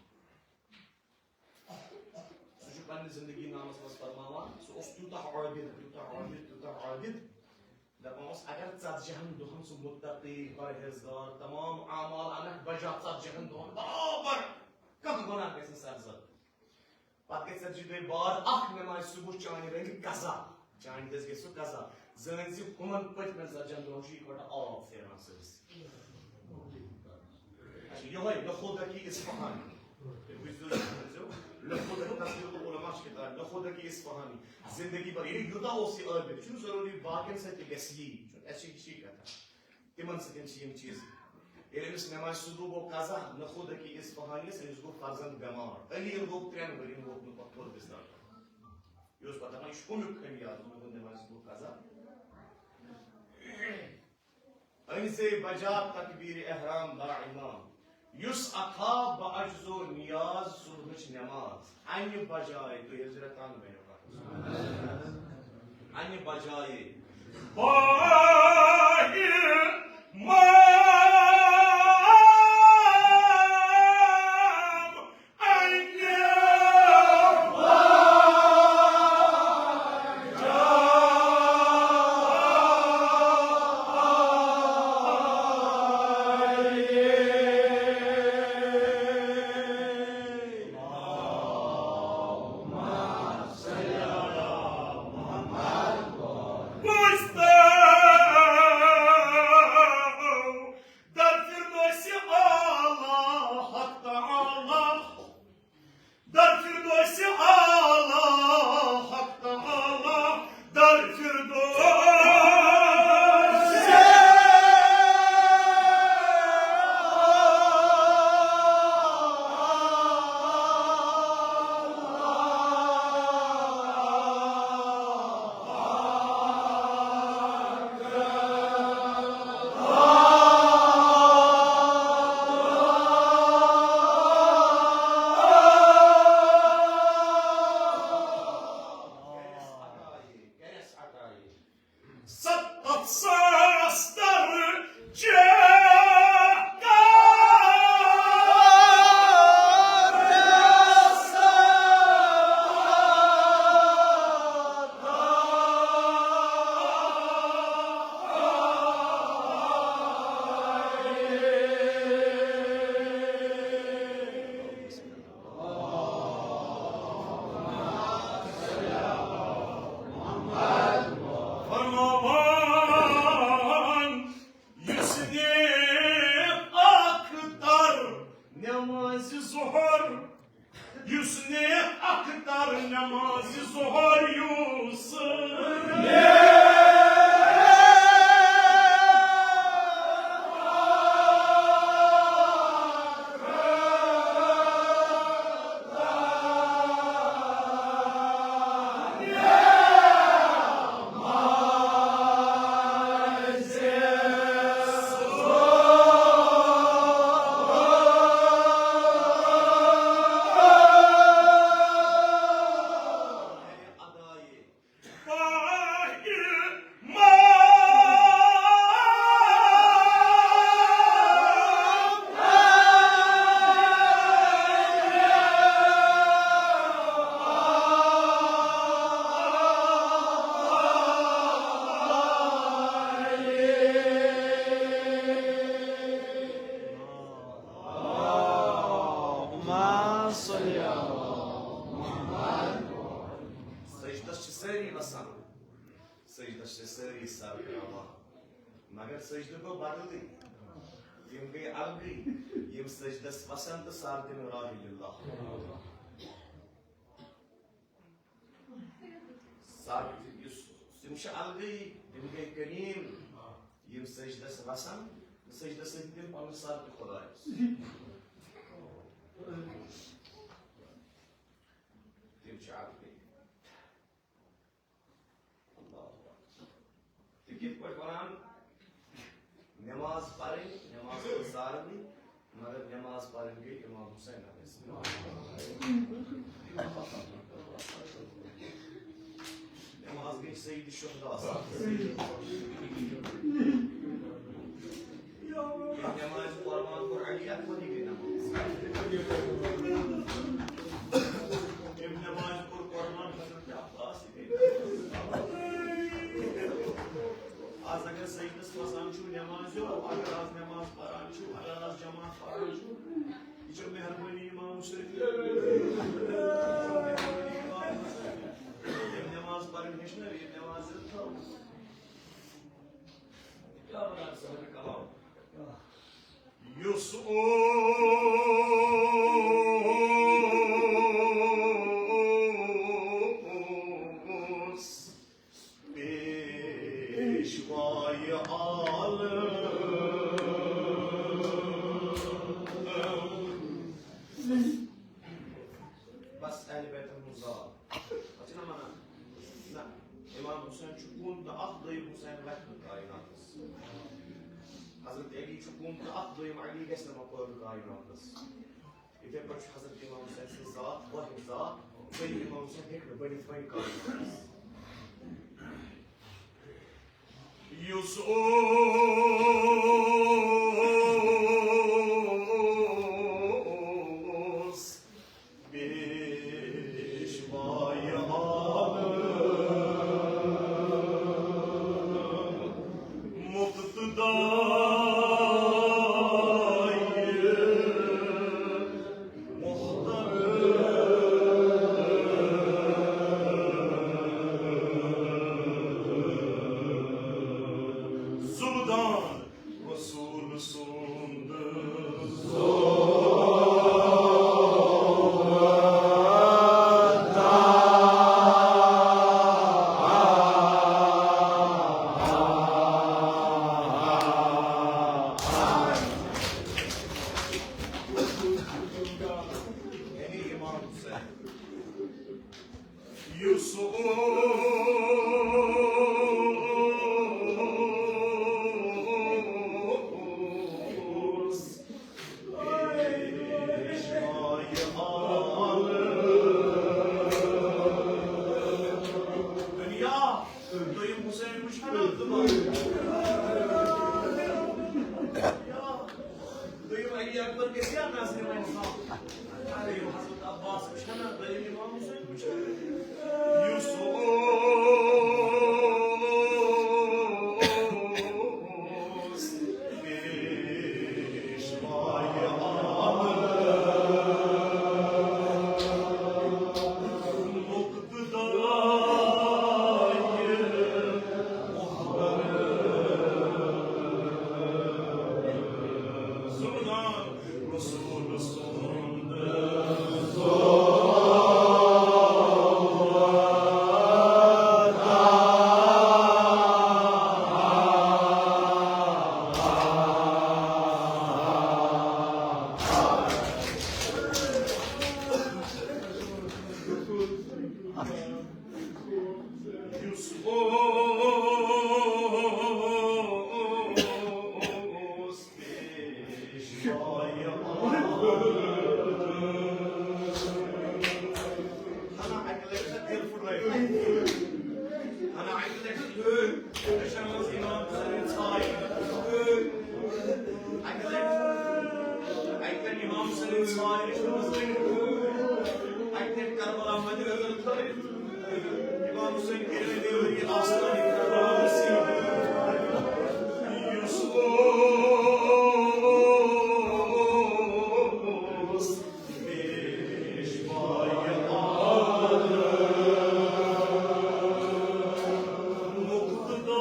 سُہ چھُ پننہِ زندگی نامس منٛز فرماوان، سُہ اوس تیوٗتاہ عٲبِد، تیوٗتاہ عٲبِد، تیوٗتاہ عٲبِد۔ دپان اوس، اگر ژتجی ہن دۄہن سُہ مُتقی، پرہیزگار، تمام اعمال انکھ بجا، ژتجی ہن دۄہن برابر کانٛہہ گۄناہ گژھِ نہٕ سرزد۔ پتہٕ گژھِ ژتجی دۄہہِ بعد اکھ نماز صبح چانہِ رنگہِ قضا۔ چانہِ دٔسۍ گژھِ سُہ قضا۔ زٲنۍ زِ ہُمن پٔتمٮ۪ن ژتجی ہن دۄہن چھُ یِکوٹہٕ آب پھیران سٲرسٕے۔ اچھا، یِہوٚے نخودکی اصفہانی۔ تُہۍ وٕچھزیو، تُہۍ وٕچھزیو، نخودکی، تذکرۃ العلماء چھِ کِتاب، نخودکی اصفہانی۔ زندگی بھر، یعنی یوٗتاہ اوس یہِ عٲبِد، چھُنہٕ ضروٗری باقین سۭتۍ تہِ گژھِ یی، اَسہِ چھِ یہِ چھِ کتھا۔ تِمن سۭتۍ چھِ یِم چیٖز۔ ییٚلہِ أمِس نمازِ صبح گوٚو قضا، نخودکی اصفہانیس، أمِس گوٚو فرزند بٮ۪مار۔ علی گوٚو ترٛٮ۪ن ؤرین، ووت نہٕ پتہٕ تھوٚد بستر پٮ۪ٹھ۔ یہِ اوس پتہٕ دپان، یہِ چھُ کُمیُک خمیازٕ، ووٚنُن نمازِ صبح قضا۔ أنۍ زے بجا تکبیر احرام لا امام۔ یُس عطا بہ عجز و نیاز صبحٕچ نماز۔ انہِ بجایہِ، تُہۍ حضرت تنگ بنیو کتھ۔ انہِ بجایہِ۔ باہر مام۔ اختر نماز ظہر یوسف۔ سجدس چھِ سٲری وسان، سجدس چھِ سٲری سر پیوان، مگر سجدٕ گوٚو بدلٕے۔ یِم گٔے الگٕے، یِم سجدس وسان تہٕ سر تِم راہہِ للہ۔ سر یُس، تِم چھِ الگٕے، تِم گٔے کریم، یِم سجدس وسان، سجدس سۭتۍ دِن پنُن سر تہِ خدایس۔ تِم چھِ الگٕے۔ اللہ اکبر۔ تہٕ کِتھ پٲٹھۍ وَنان، نماز پَرٕنۍ، نماز پَرٕنۍ سارنٕے، مگر نماز پَرٕنۍ گٔے امام حسین علیہ السلام۔ نماز گٔے سید الشہداء۔ نماز قربان کوٚر علی اکبر، یہِ گٔے نماز۔ أمۍ نماز کوٚر قربان حضرت عباس۔ آز اگر سجدس وسان چھُو نمازیو، اگر آز نماز پران چھُو، اگر آز جماعت پران چھُو، یہِ چھِ مہربٲنی امام حسین۔ ییٚمۍ نماز پرٕنۍ ہیٚچھنٲو، ییٚمۍ نماز تھٲو۔ کیٛاہ وَنان صٲحبِ کلام؟ یُس اوس پیشوائے عالم۔ بس اہل بیتن ہُنٛد زال۔ پتہٕ چھِنہ وَنان، نہ، امام حسین چھُ کُن تہٕ اکھ دوٚیِم حسین وَتھِ نہٕ کائناتس۔ حضرت علی چھُ کُن تہٕ اکھ دوٚیِم علی گژھِ نہٕ وۄنۍ پٲدٕ کائناتس۔ یِتھے پٲٹھۍ چھُ حضرت امام حسین سٕنٛز ذات واحد ذات، دوٚیِم امام حسین ہیٚکہِ نہٕ بٔنِتھ وۄنۍ کانٛہہ۔ یُس اوس پیشوائے عالم مقتدائے محترم۔ زُبدان رسول سُنٛد۔ یعنی امام حسین۔ یُس اوس پیشوائے عالم۔ دُنیا، دوٚیِم حسین وٕچھو نا، دوٚیِم علی اکبر گژھِ ہا نظرِ وۄنۍ سۄ۔ دوٚیِم حضرت عباس وٕچھو نا، دوٚیِم امام حسین وٕچھو۔ یُس اوس پیشوائے عالم۔ یُس اوس ہنا اَکہِ لَٹہِ چھِ دِل پھُٹرٲوِتھ۔ ہنا اَکہِ لَٹہِ چھِ یِہوٚے۔ أسۍ چھِ منٛز اِمام حُسین ژھایہِ۔ اَکہِ لَٹہِ، اَکہِ لَٹہِ اِمام حُسین ژھایہِ، أسۍ چھِ منٛز اَکہِ لَٹہِ کربلا مدیٖنہ۔ اِمام حُسین کٔرِو نیوٗر یہِ آستان۔ یُس اوس پیشوایہِ عالم مُقتدیٰ۔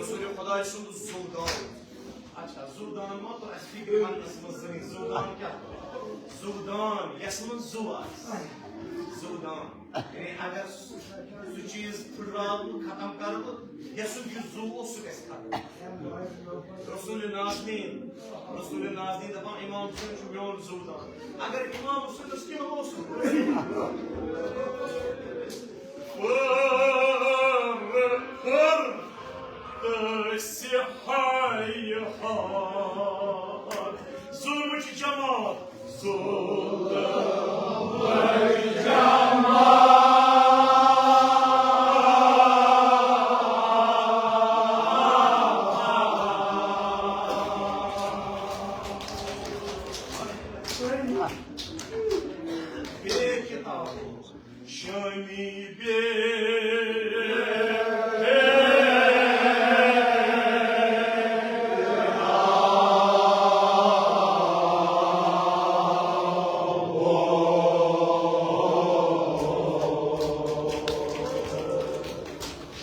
رسول خدای سُنٛد زُو دان۔ اچھا، زُو دان ما توٚر اَسہِ فِکرِ پننِس منٛز زٔنۍ؟ زُو دان کیٛاہ؟ زُو دان، یَس منٛز زُو آسہِ۔ زُو دان۔ یعنی اگر سُہ، سُہ چیٖز پھٕٹراو بہٕ، ختم کرٕ بہٕ، یَسُک یہِ زُو اوس، سُہ گژھِ ختم۔ رسول نازنیٖن، رسول نازنیٖن دَپان، امام حسین چھُ میون زُو دان۔ اگر امام حسینس کینٛہہ اوس، پٔر، پٔر، تٔسۍ ہایہِ ہار۔ ظُلمٕچ جماعت، ظُلمٕچ جماعت۔ بے کتاب۔ شامی بے۔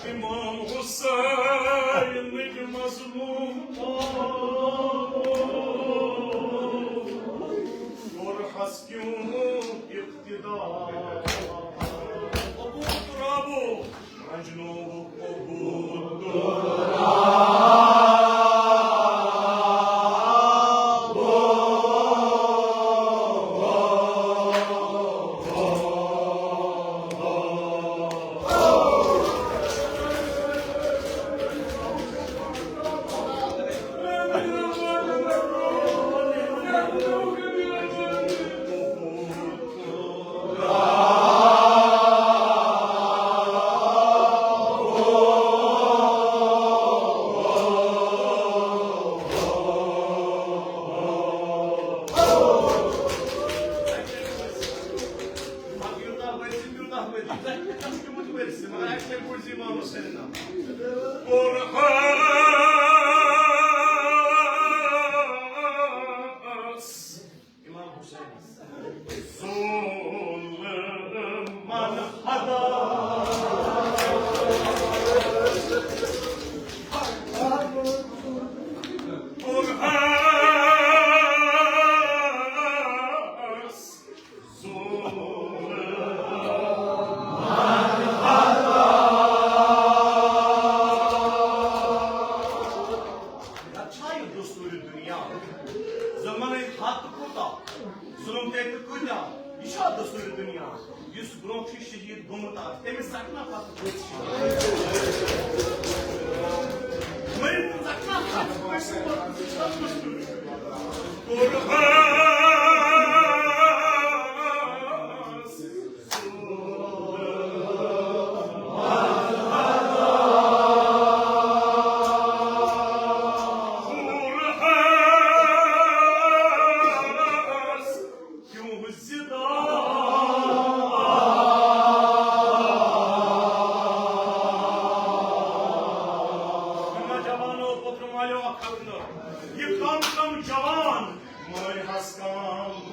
امام حسینٕکۍ مظلوم کوٚر حس کیوں اقتدا۔ ابو ترابو رنجنو ابو ترابو۔ دُنیا، یُس برونٛہہ چھُ شہید گوٚمُت آز، تٔمِس ژَٹنہ پَتہٕ پٔژھۍ چھِ۔ مٔرِتھ ژَٹنہ پَتہٕ پٔژھۍ چھِ۔ کوٚرہَس جوانو، پوٚتُر مالیو اکھ ہتھ نہٕ۔ یہِ کم کم جوان، مٲلۍ ہس کم۔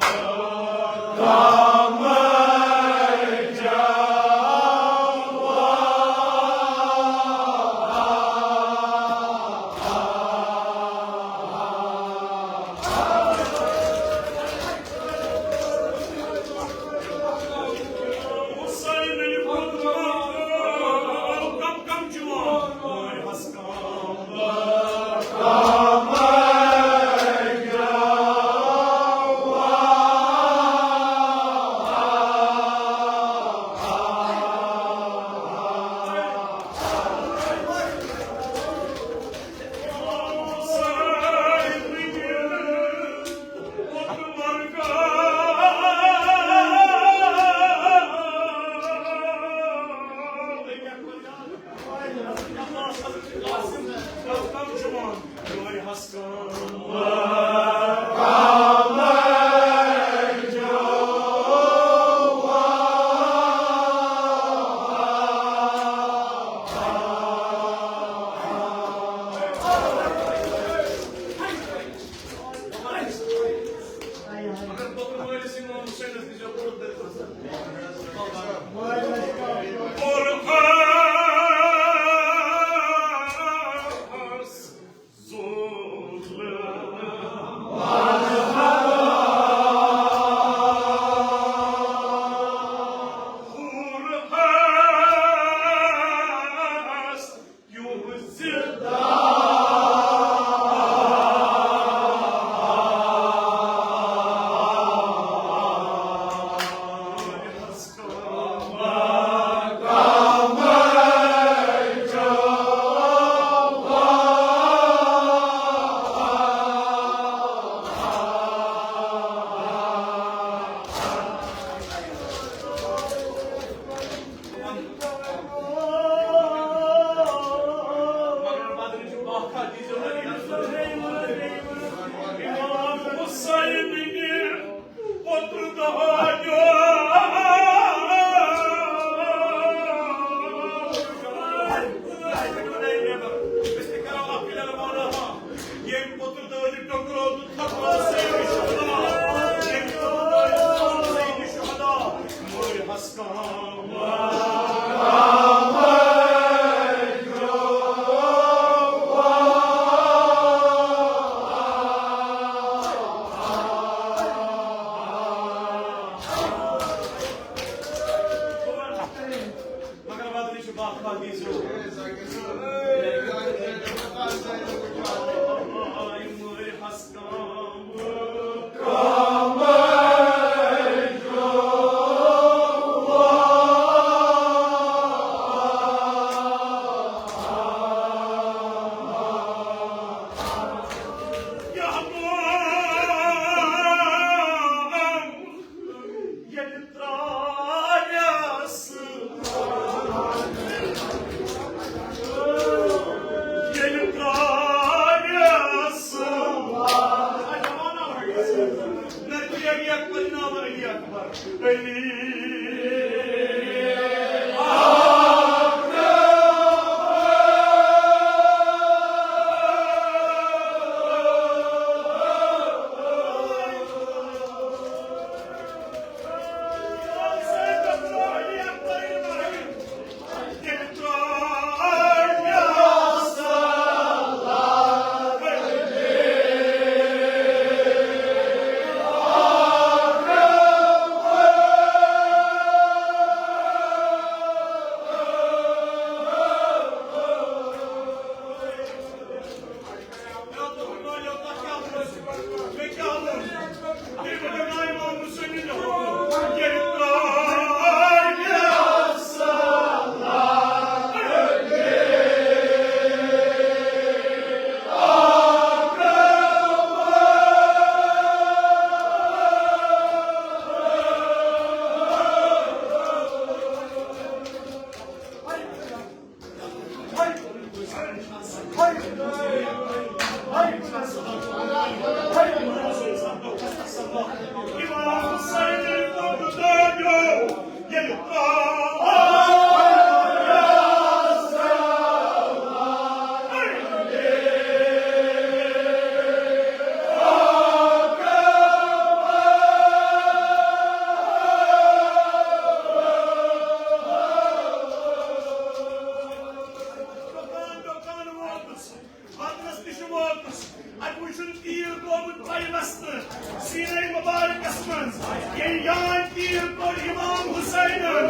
چھُنہٕ تیٖر ترٛوومُت پلوَس تہٕ سیٖنَے مُبارکَس منٛز۔ ییٚلہِ یان تیٖر کوٚر اِمام حُسینَن،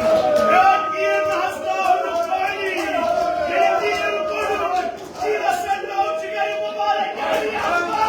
بیٛاکھ تیٖر نہ حظ ترٛاونُک پانی۔ ییٚلہِ تیٖر کوٚڑُکھ، تیٖرَس پٮ۪ٹھ ترٛوو جِگرِ مُبارک علی اکبر۔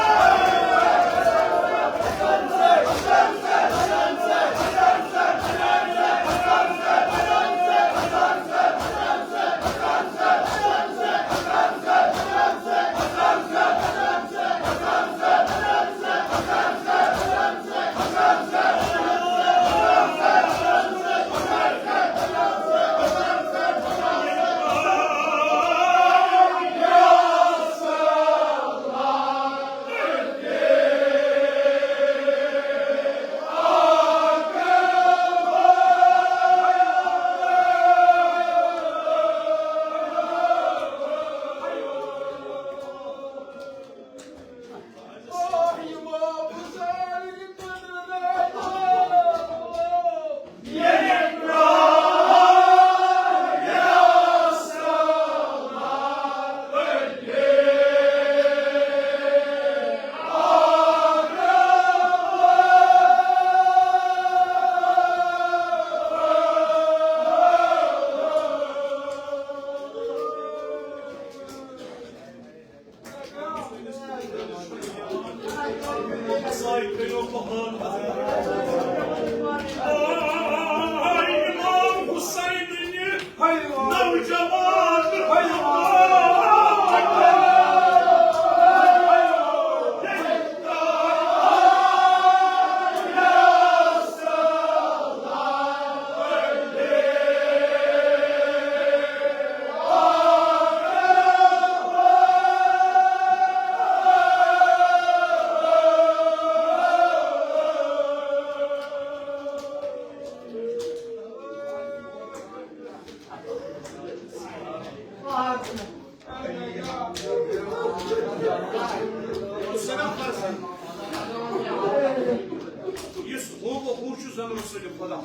یُس ہُہ ہُہ چھُ زَن رسول خدا۔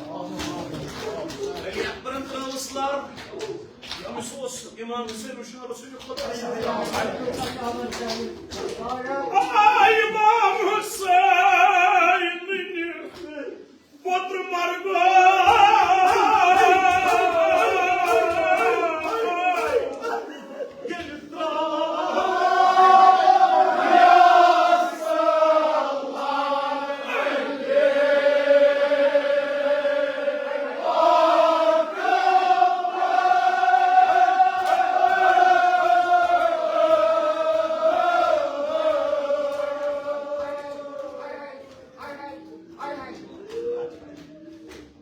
علی اکبرن ترٲوٕس لر، أمِس اوس امام حسین وٕچھان رسول خدا۔ آ، امام حسین۔ پوٚتُر مرگو۔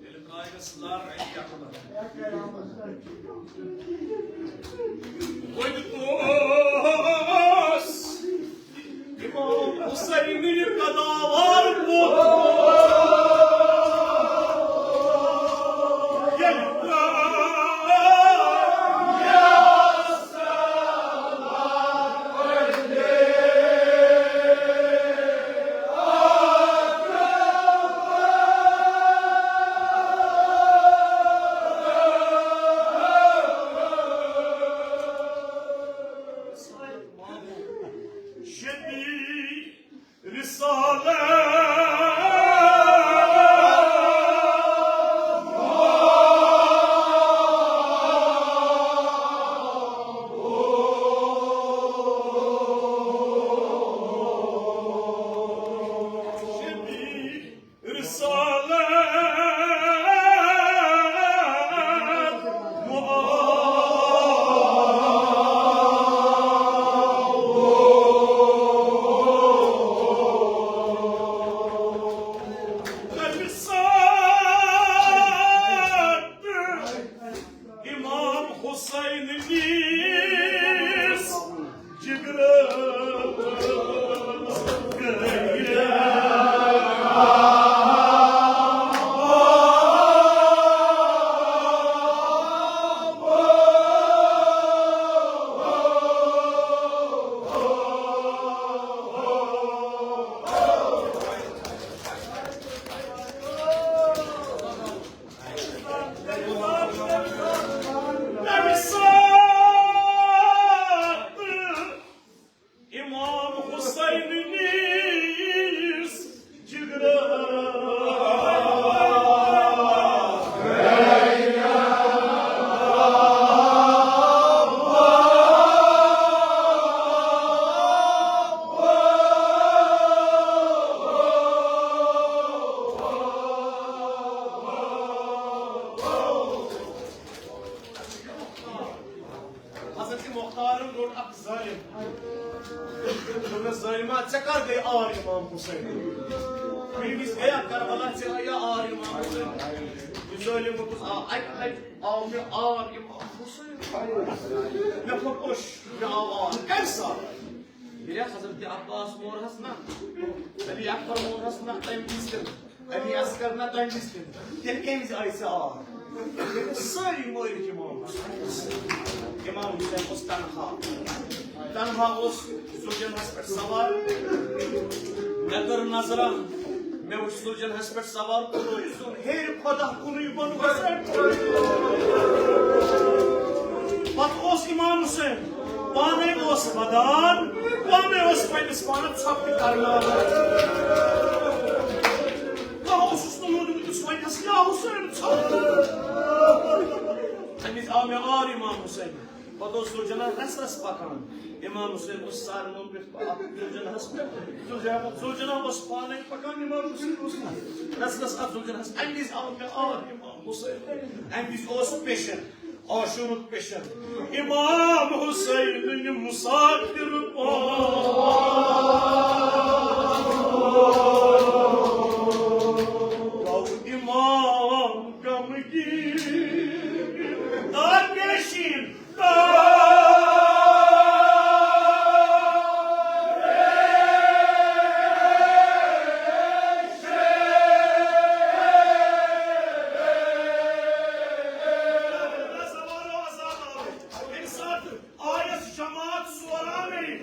ییٚلہِ ترٛایَس لر اَکہِ اَکھ لر۔ وۄنۍ اوس امام حسین یہِ قداوار ووتمُت۔ ییٚلہِ ترٛایَس شبی رسالت رسالت امام حسین نیس جگرس امام دوٚپنَس، "ظٲلما، ژےٚ کر گٔے آر امام حسین؟ مےٚ وِزِ گٔیا کربلا، ژےٚ آیا آر امام حسین؟" یہِ ظٲلِم ووٚنُس، آ، اَکہِ لَٹہِ آو مےٚ آر امام حسین۔ مےٚ پھوٚٹ اوٚش، مےٚ آو آر۔ کَمہِ ساتہٕ؟ ییٚلہِ حضرت عباس مورہس نہ، علی اکبر مورہس نہ، تَمہِ وِزِ تہِ نہٕ۔ علی اصغر نہ، تَمہِ وِزِ تہِ نہٕ۔ تیٚلہِ کَمہِ وِزِ آیہِ ژےٚ آر؟ ییٚلہِ سٲری مٲلِک امام حسین۔ امام حسین اوس تنہا۔ تنہا اوس زُلجناحس پٮ۪ٹھ سوار۔ مےٚ کٔر نظرا، مےٚ وُچھ زُلجناحس پٮ۪ٹھ سوار کُنُے زوٚن ہیٚرِ خۄدا کُنُے بۄن حسین۔ پتہٕ اوس امام حسین پانے اوس ودان، پانے اوس پننِس پانس ژھۄپہٕ کرناوان۔ کانٛہہ اوسُس نہٕ ووٚنمُت، یُس وۄنۍ ہس یا حسین ژھۄپہٕ۔ تمہِ وِزِ آو مےٚ آر امام حسین۔ پتہٕ اوس زُلجناح رس رس پکان۔ امام حسین اوس سارنٕے پٮ۪ٹھ پکان۔ زُلجناحس پٮ۪ٹھ۔ زُلجناح، زُلجناح اوس پانے پکان، امام حسین اوس رس رس اتھ زُلجناحس۔ امہِ وِزِ آو مےٚ آر امام حسین۔ امہِ وِزِ اوس پیشن۔ عاشورُک پیشن۔ امام حسین مسافر پان۔ گوٚو امام غمگین۔ دار پیشین۔ آیس جماعت سورانٕے۔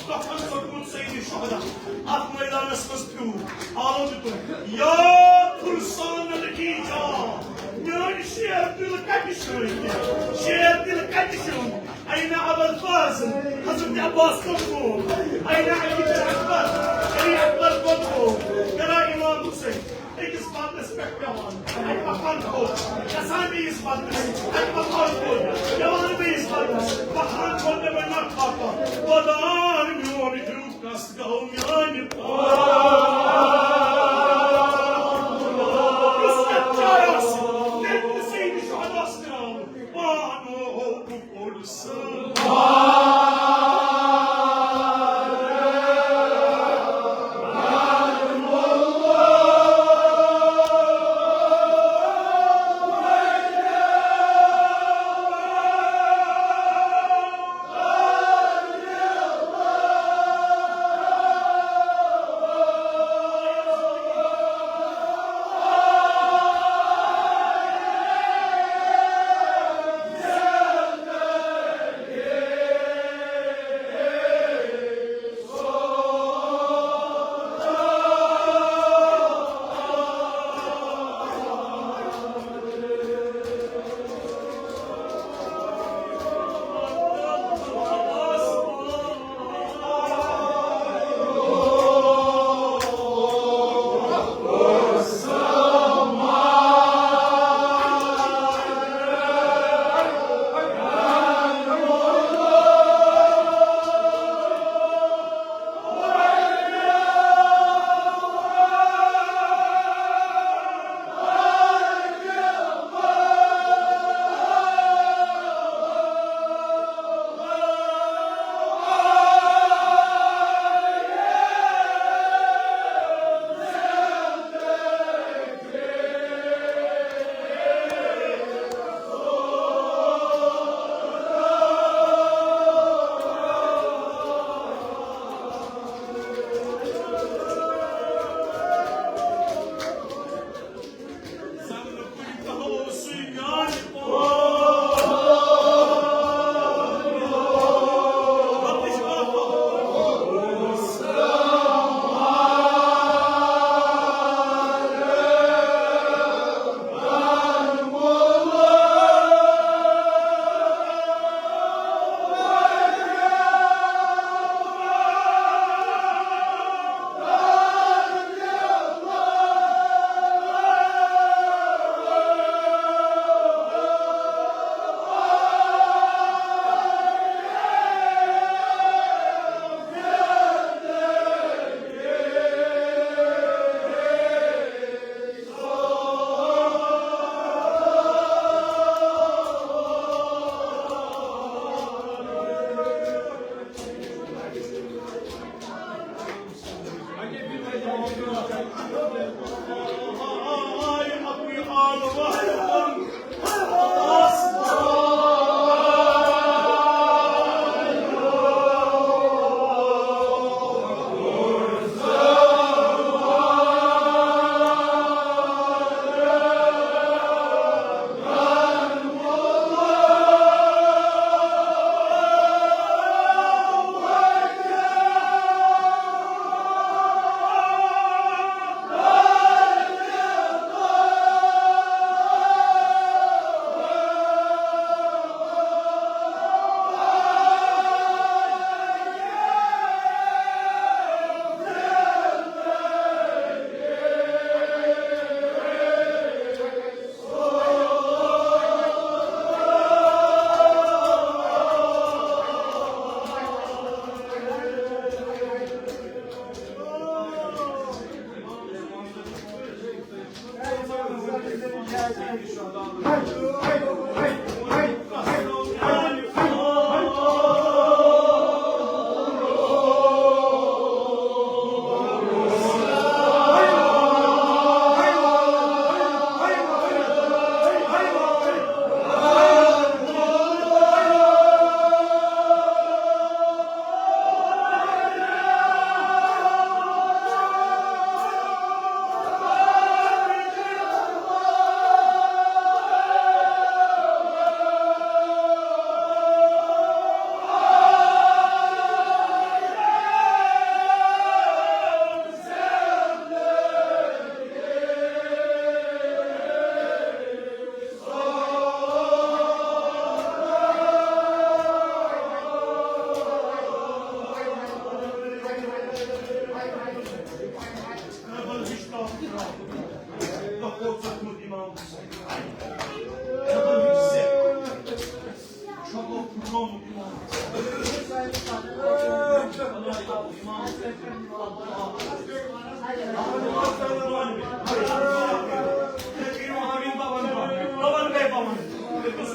کفن ژوٚٹمُت سید شہدا۔ اتھ میدانس منٛز پیوٗر آلو دیُتُن۔ یا فرسان الکی جا، میٲنۍ شیر دل کتہِ چھُ؟ شیر دل کتہِ چھُ؟ اين ابا الفاضل؟ حضرت عباس کوٚت گوٚو؟ اين علی بن اکبر؟ علی اکبر کوٚت گوٚو؟ کرا امام حسین۔ أکِس بدنس پٮ۪ٹھ پٮ۪وان، اَتہِ پَکان تھوٚد، گژھان بیٚیِس بدنس، اَتہِ پَکان تھوٚد، پٮ۪وان بیٚیِس بدنس، پَکان تھوٚد، مےٚ بَنہِ نَکھ پَکان۔ خۄدایَن میون ہیوٗ کَس گوٚو میٛانہِ پان۔ یُس یَتھ چایَس، تٔمۍ تہِ سیدِ شہدا سرٛاو، پان اوٚو بہٕ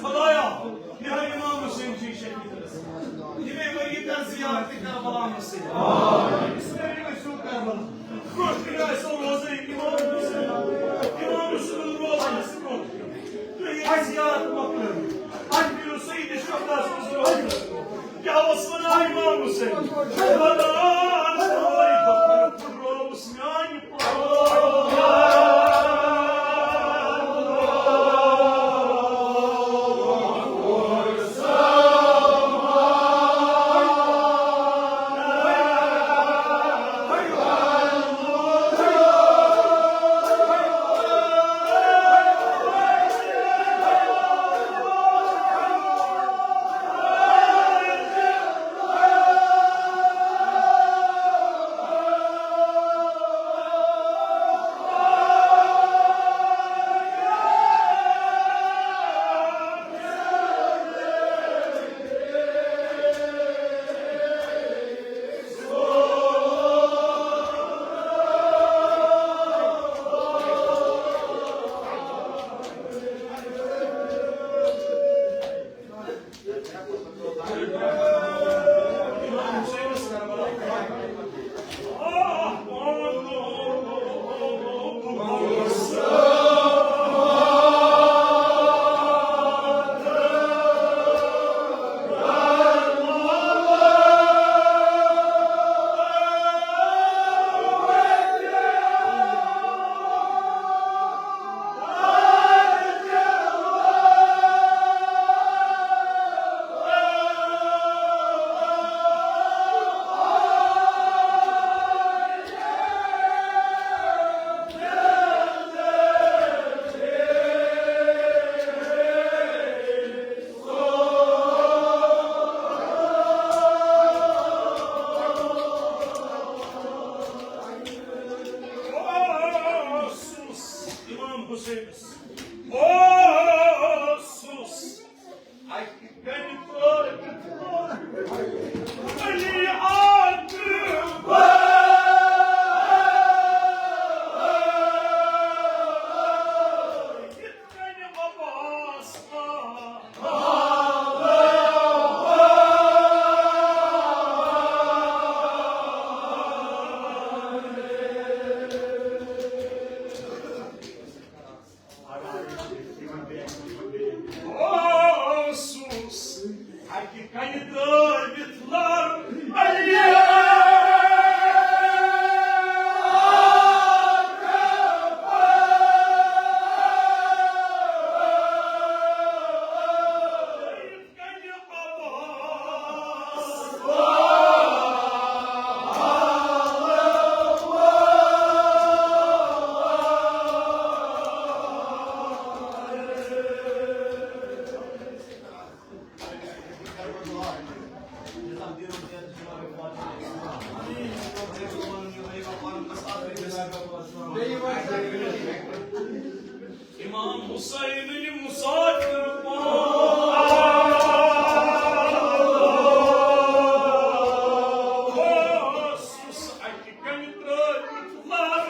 خدایا، میانہِ امام حسین جی شہید۔ یِمے ؤری کر زیارت کربلا منٛز۔ آمین۔ برونٛٹھ کنہِ آسہِ روزے امام حسین۔ امام حسین روزے سُہ برونٛٹھ۔ تُہۍ ییٚلہِ زیارت مۄکلٲوِو، اَتہِ کٔرِو سید شہداہس منٛز روزٕ۔ کیٛاہ اوس ونان امام حسین؟ ونان اوس، میانہِ حسین مسافر پان۔ اوسُس اَکہِ کنہِ ترٲوِتھ لر۔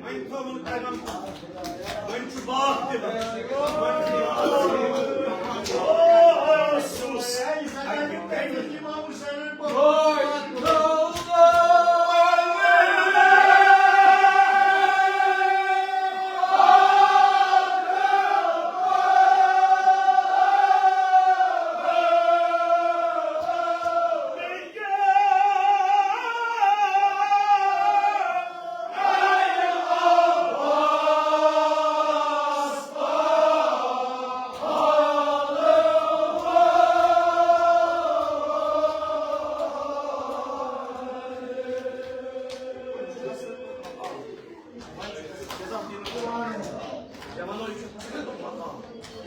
وۄنۍ تھٲوُن قدم، وۄنۍ چھُ باغ تہِ۔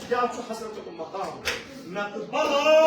کیٛاہ چھُ حضرتُک مقام؟ نَتہٕ بَلاے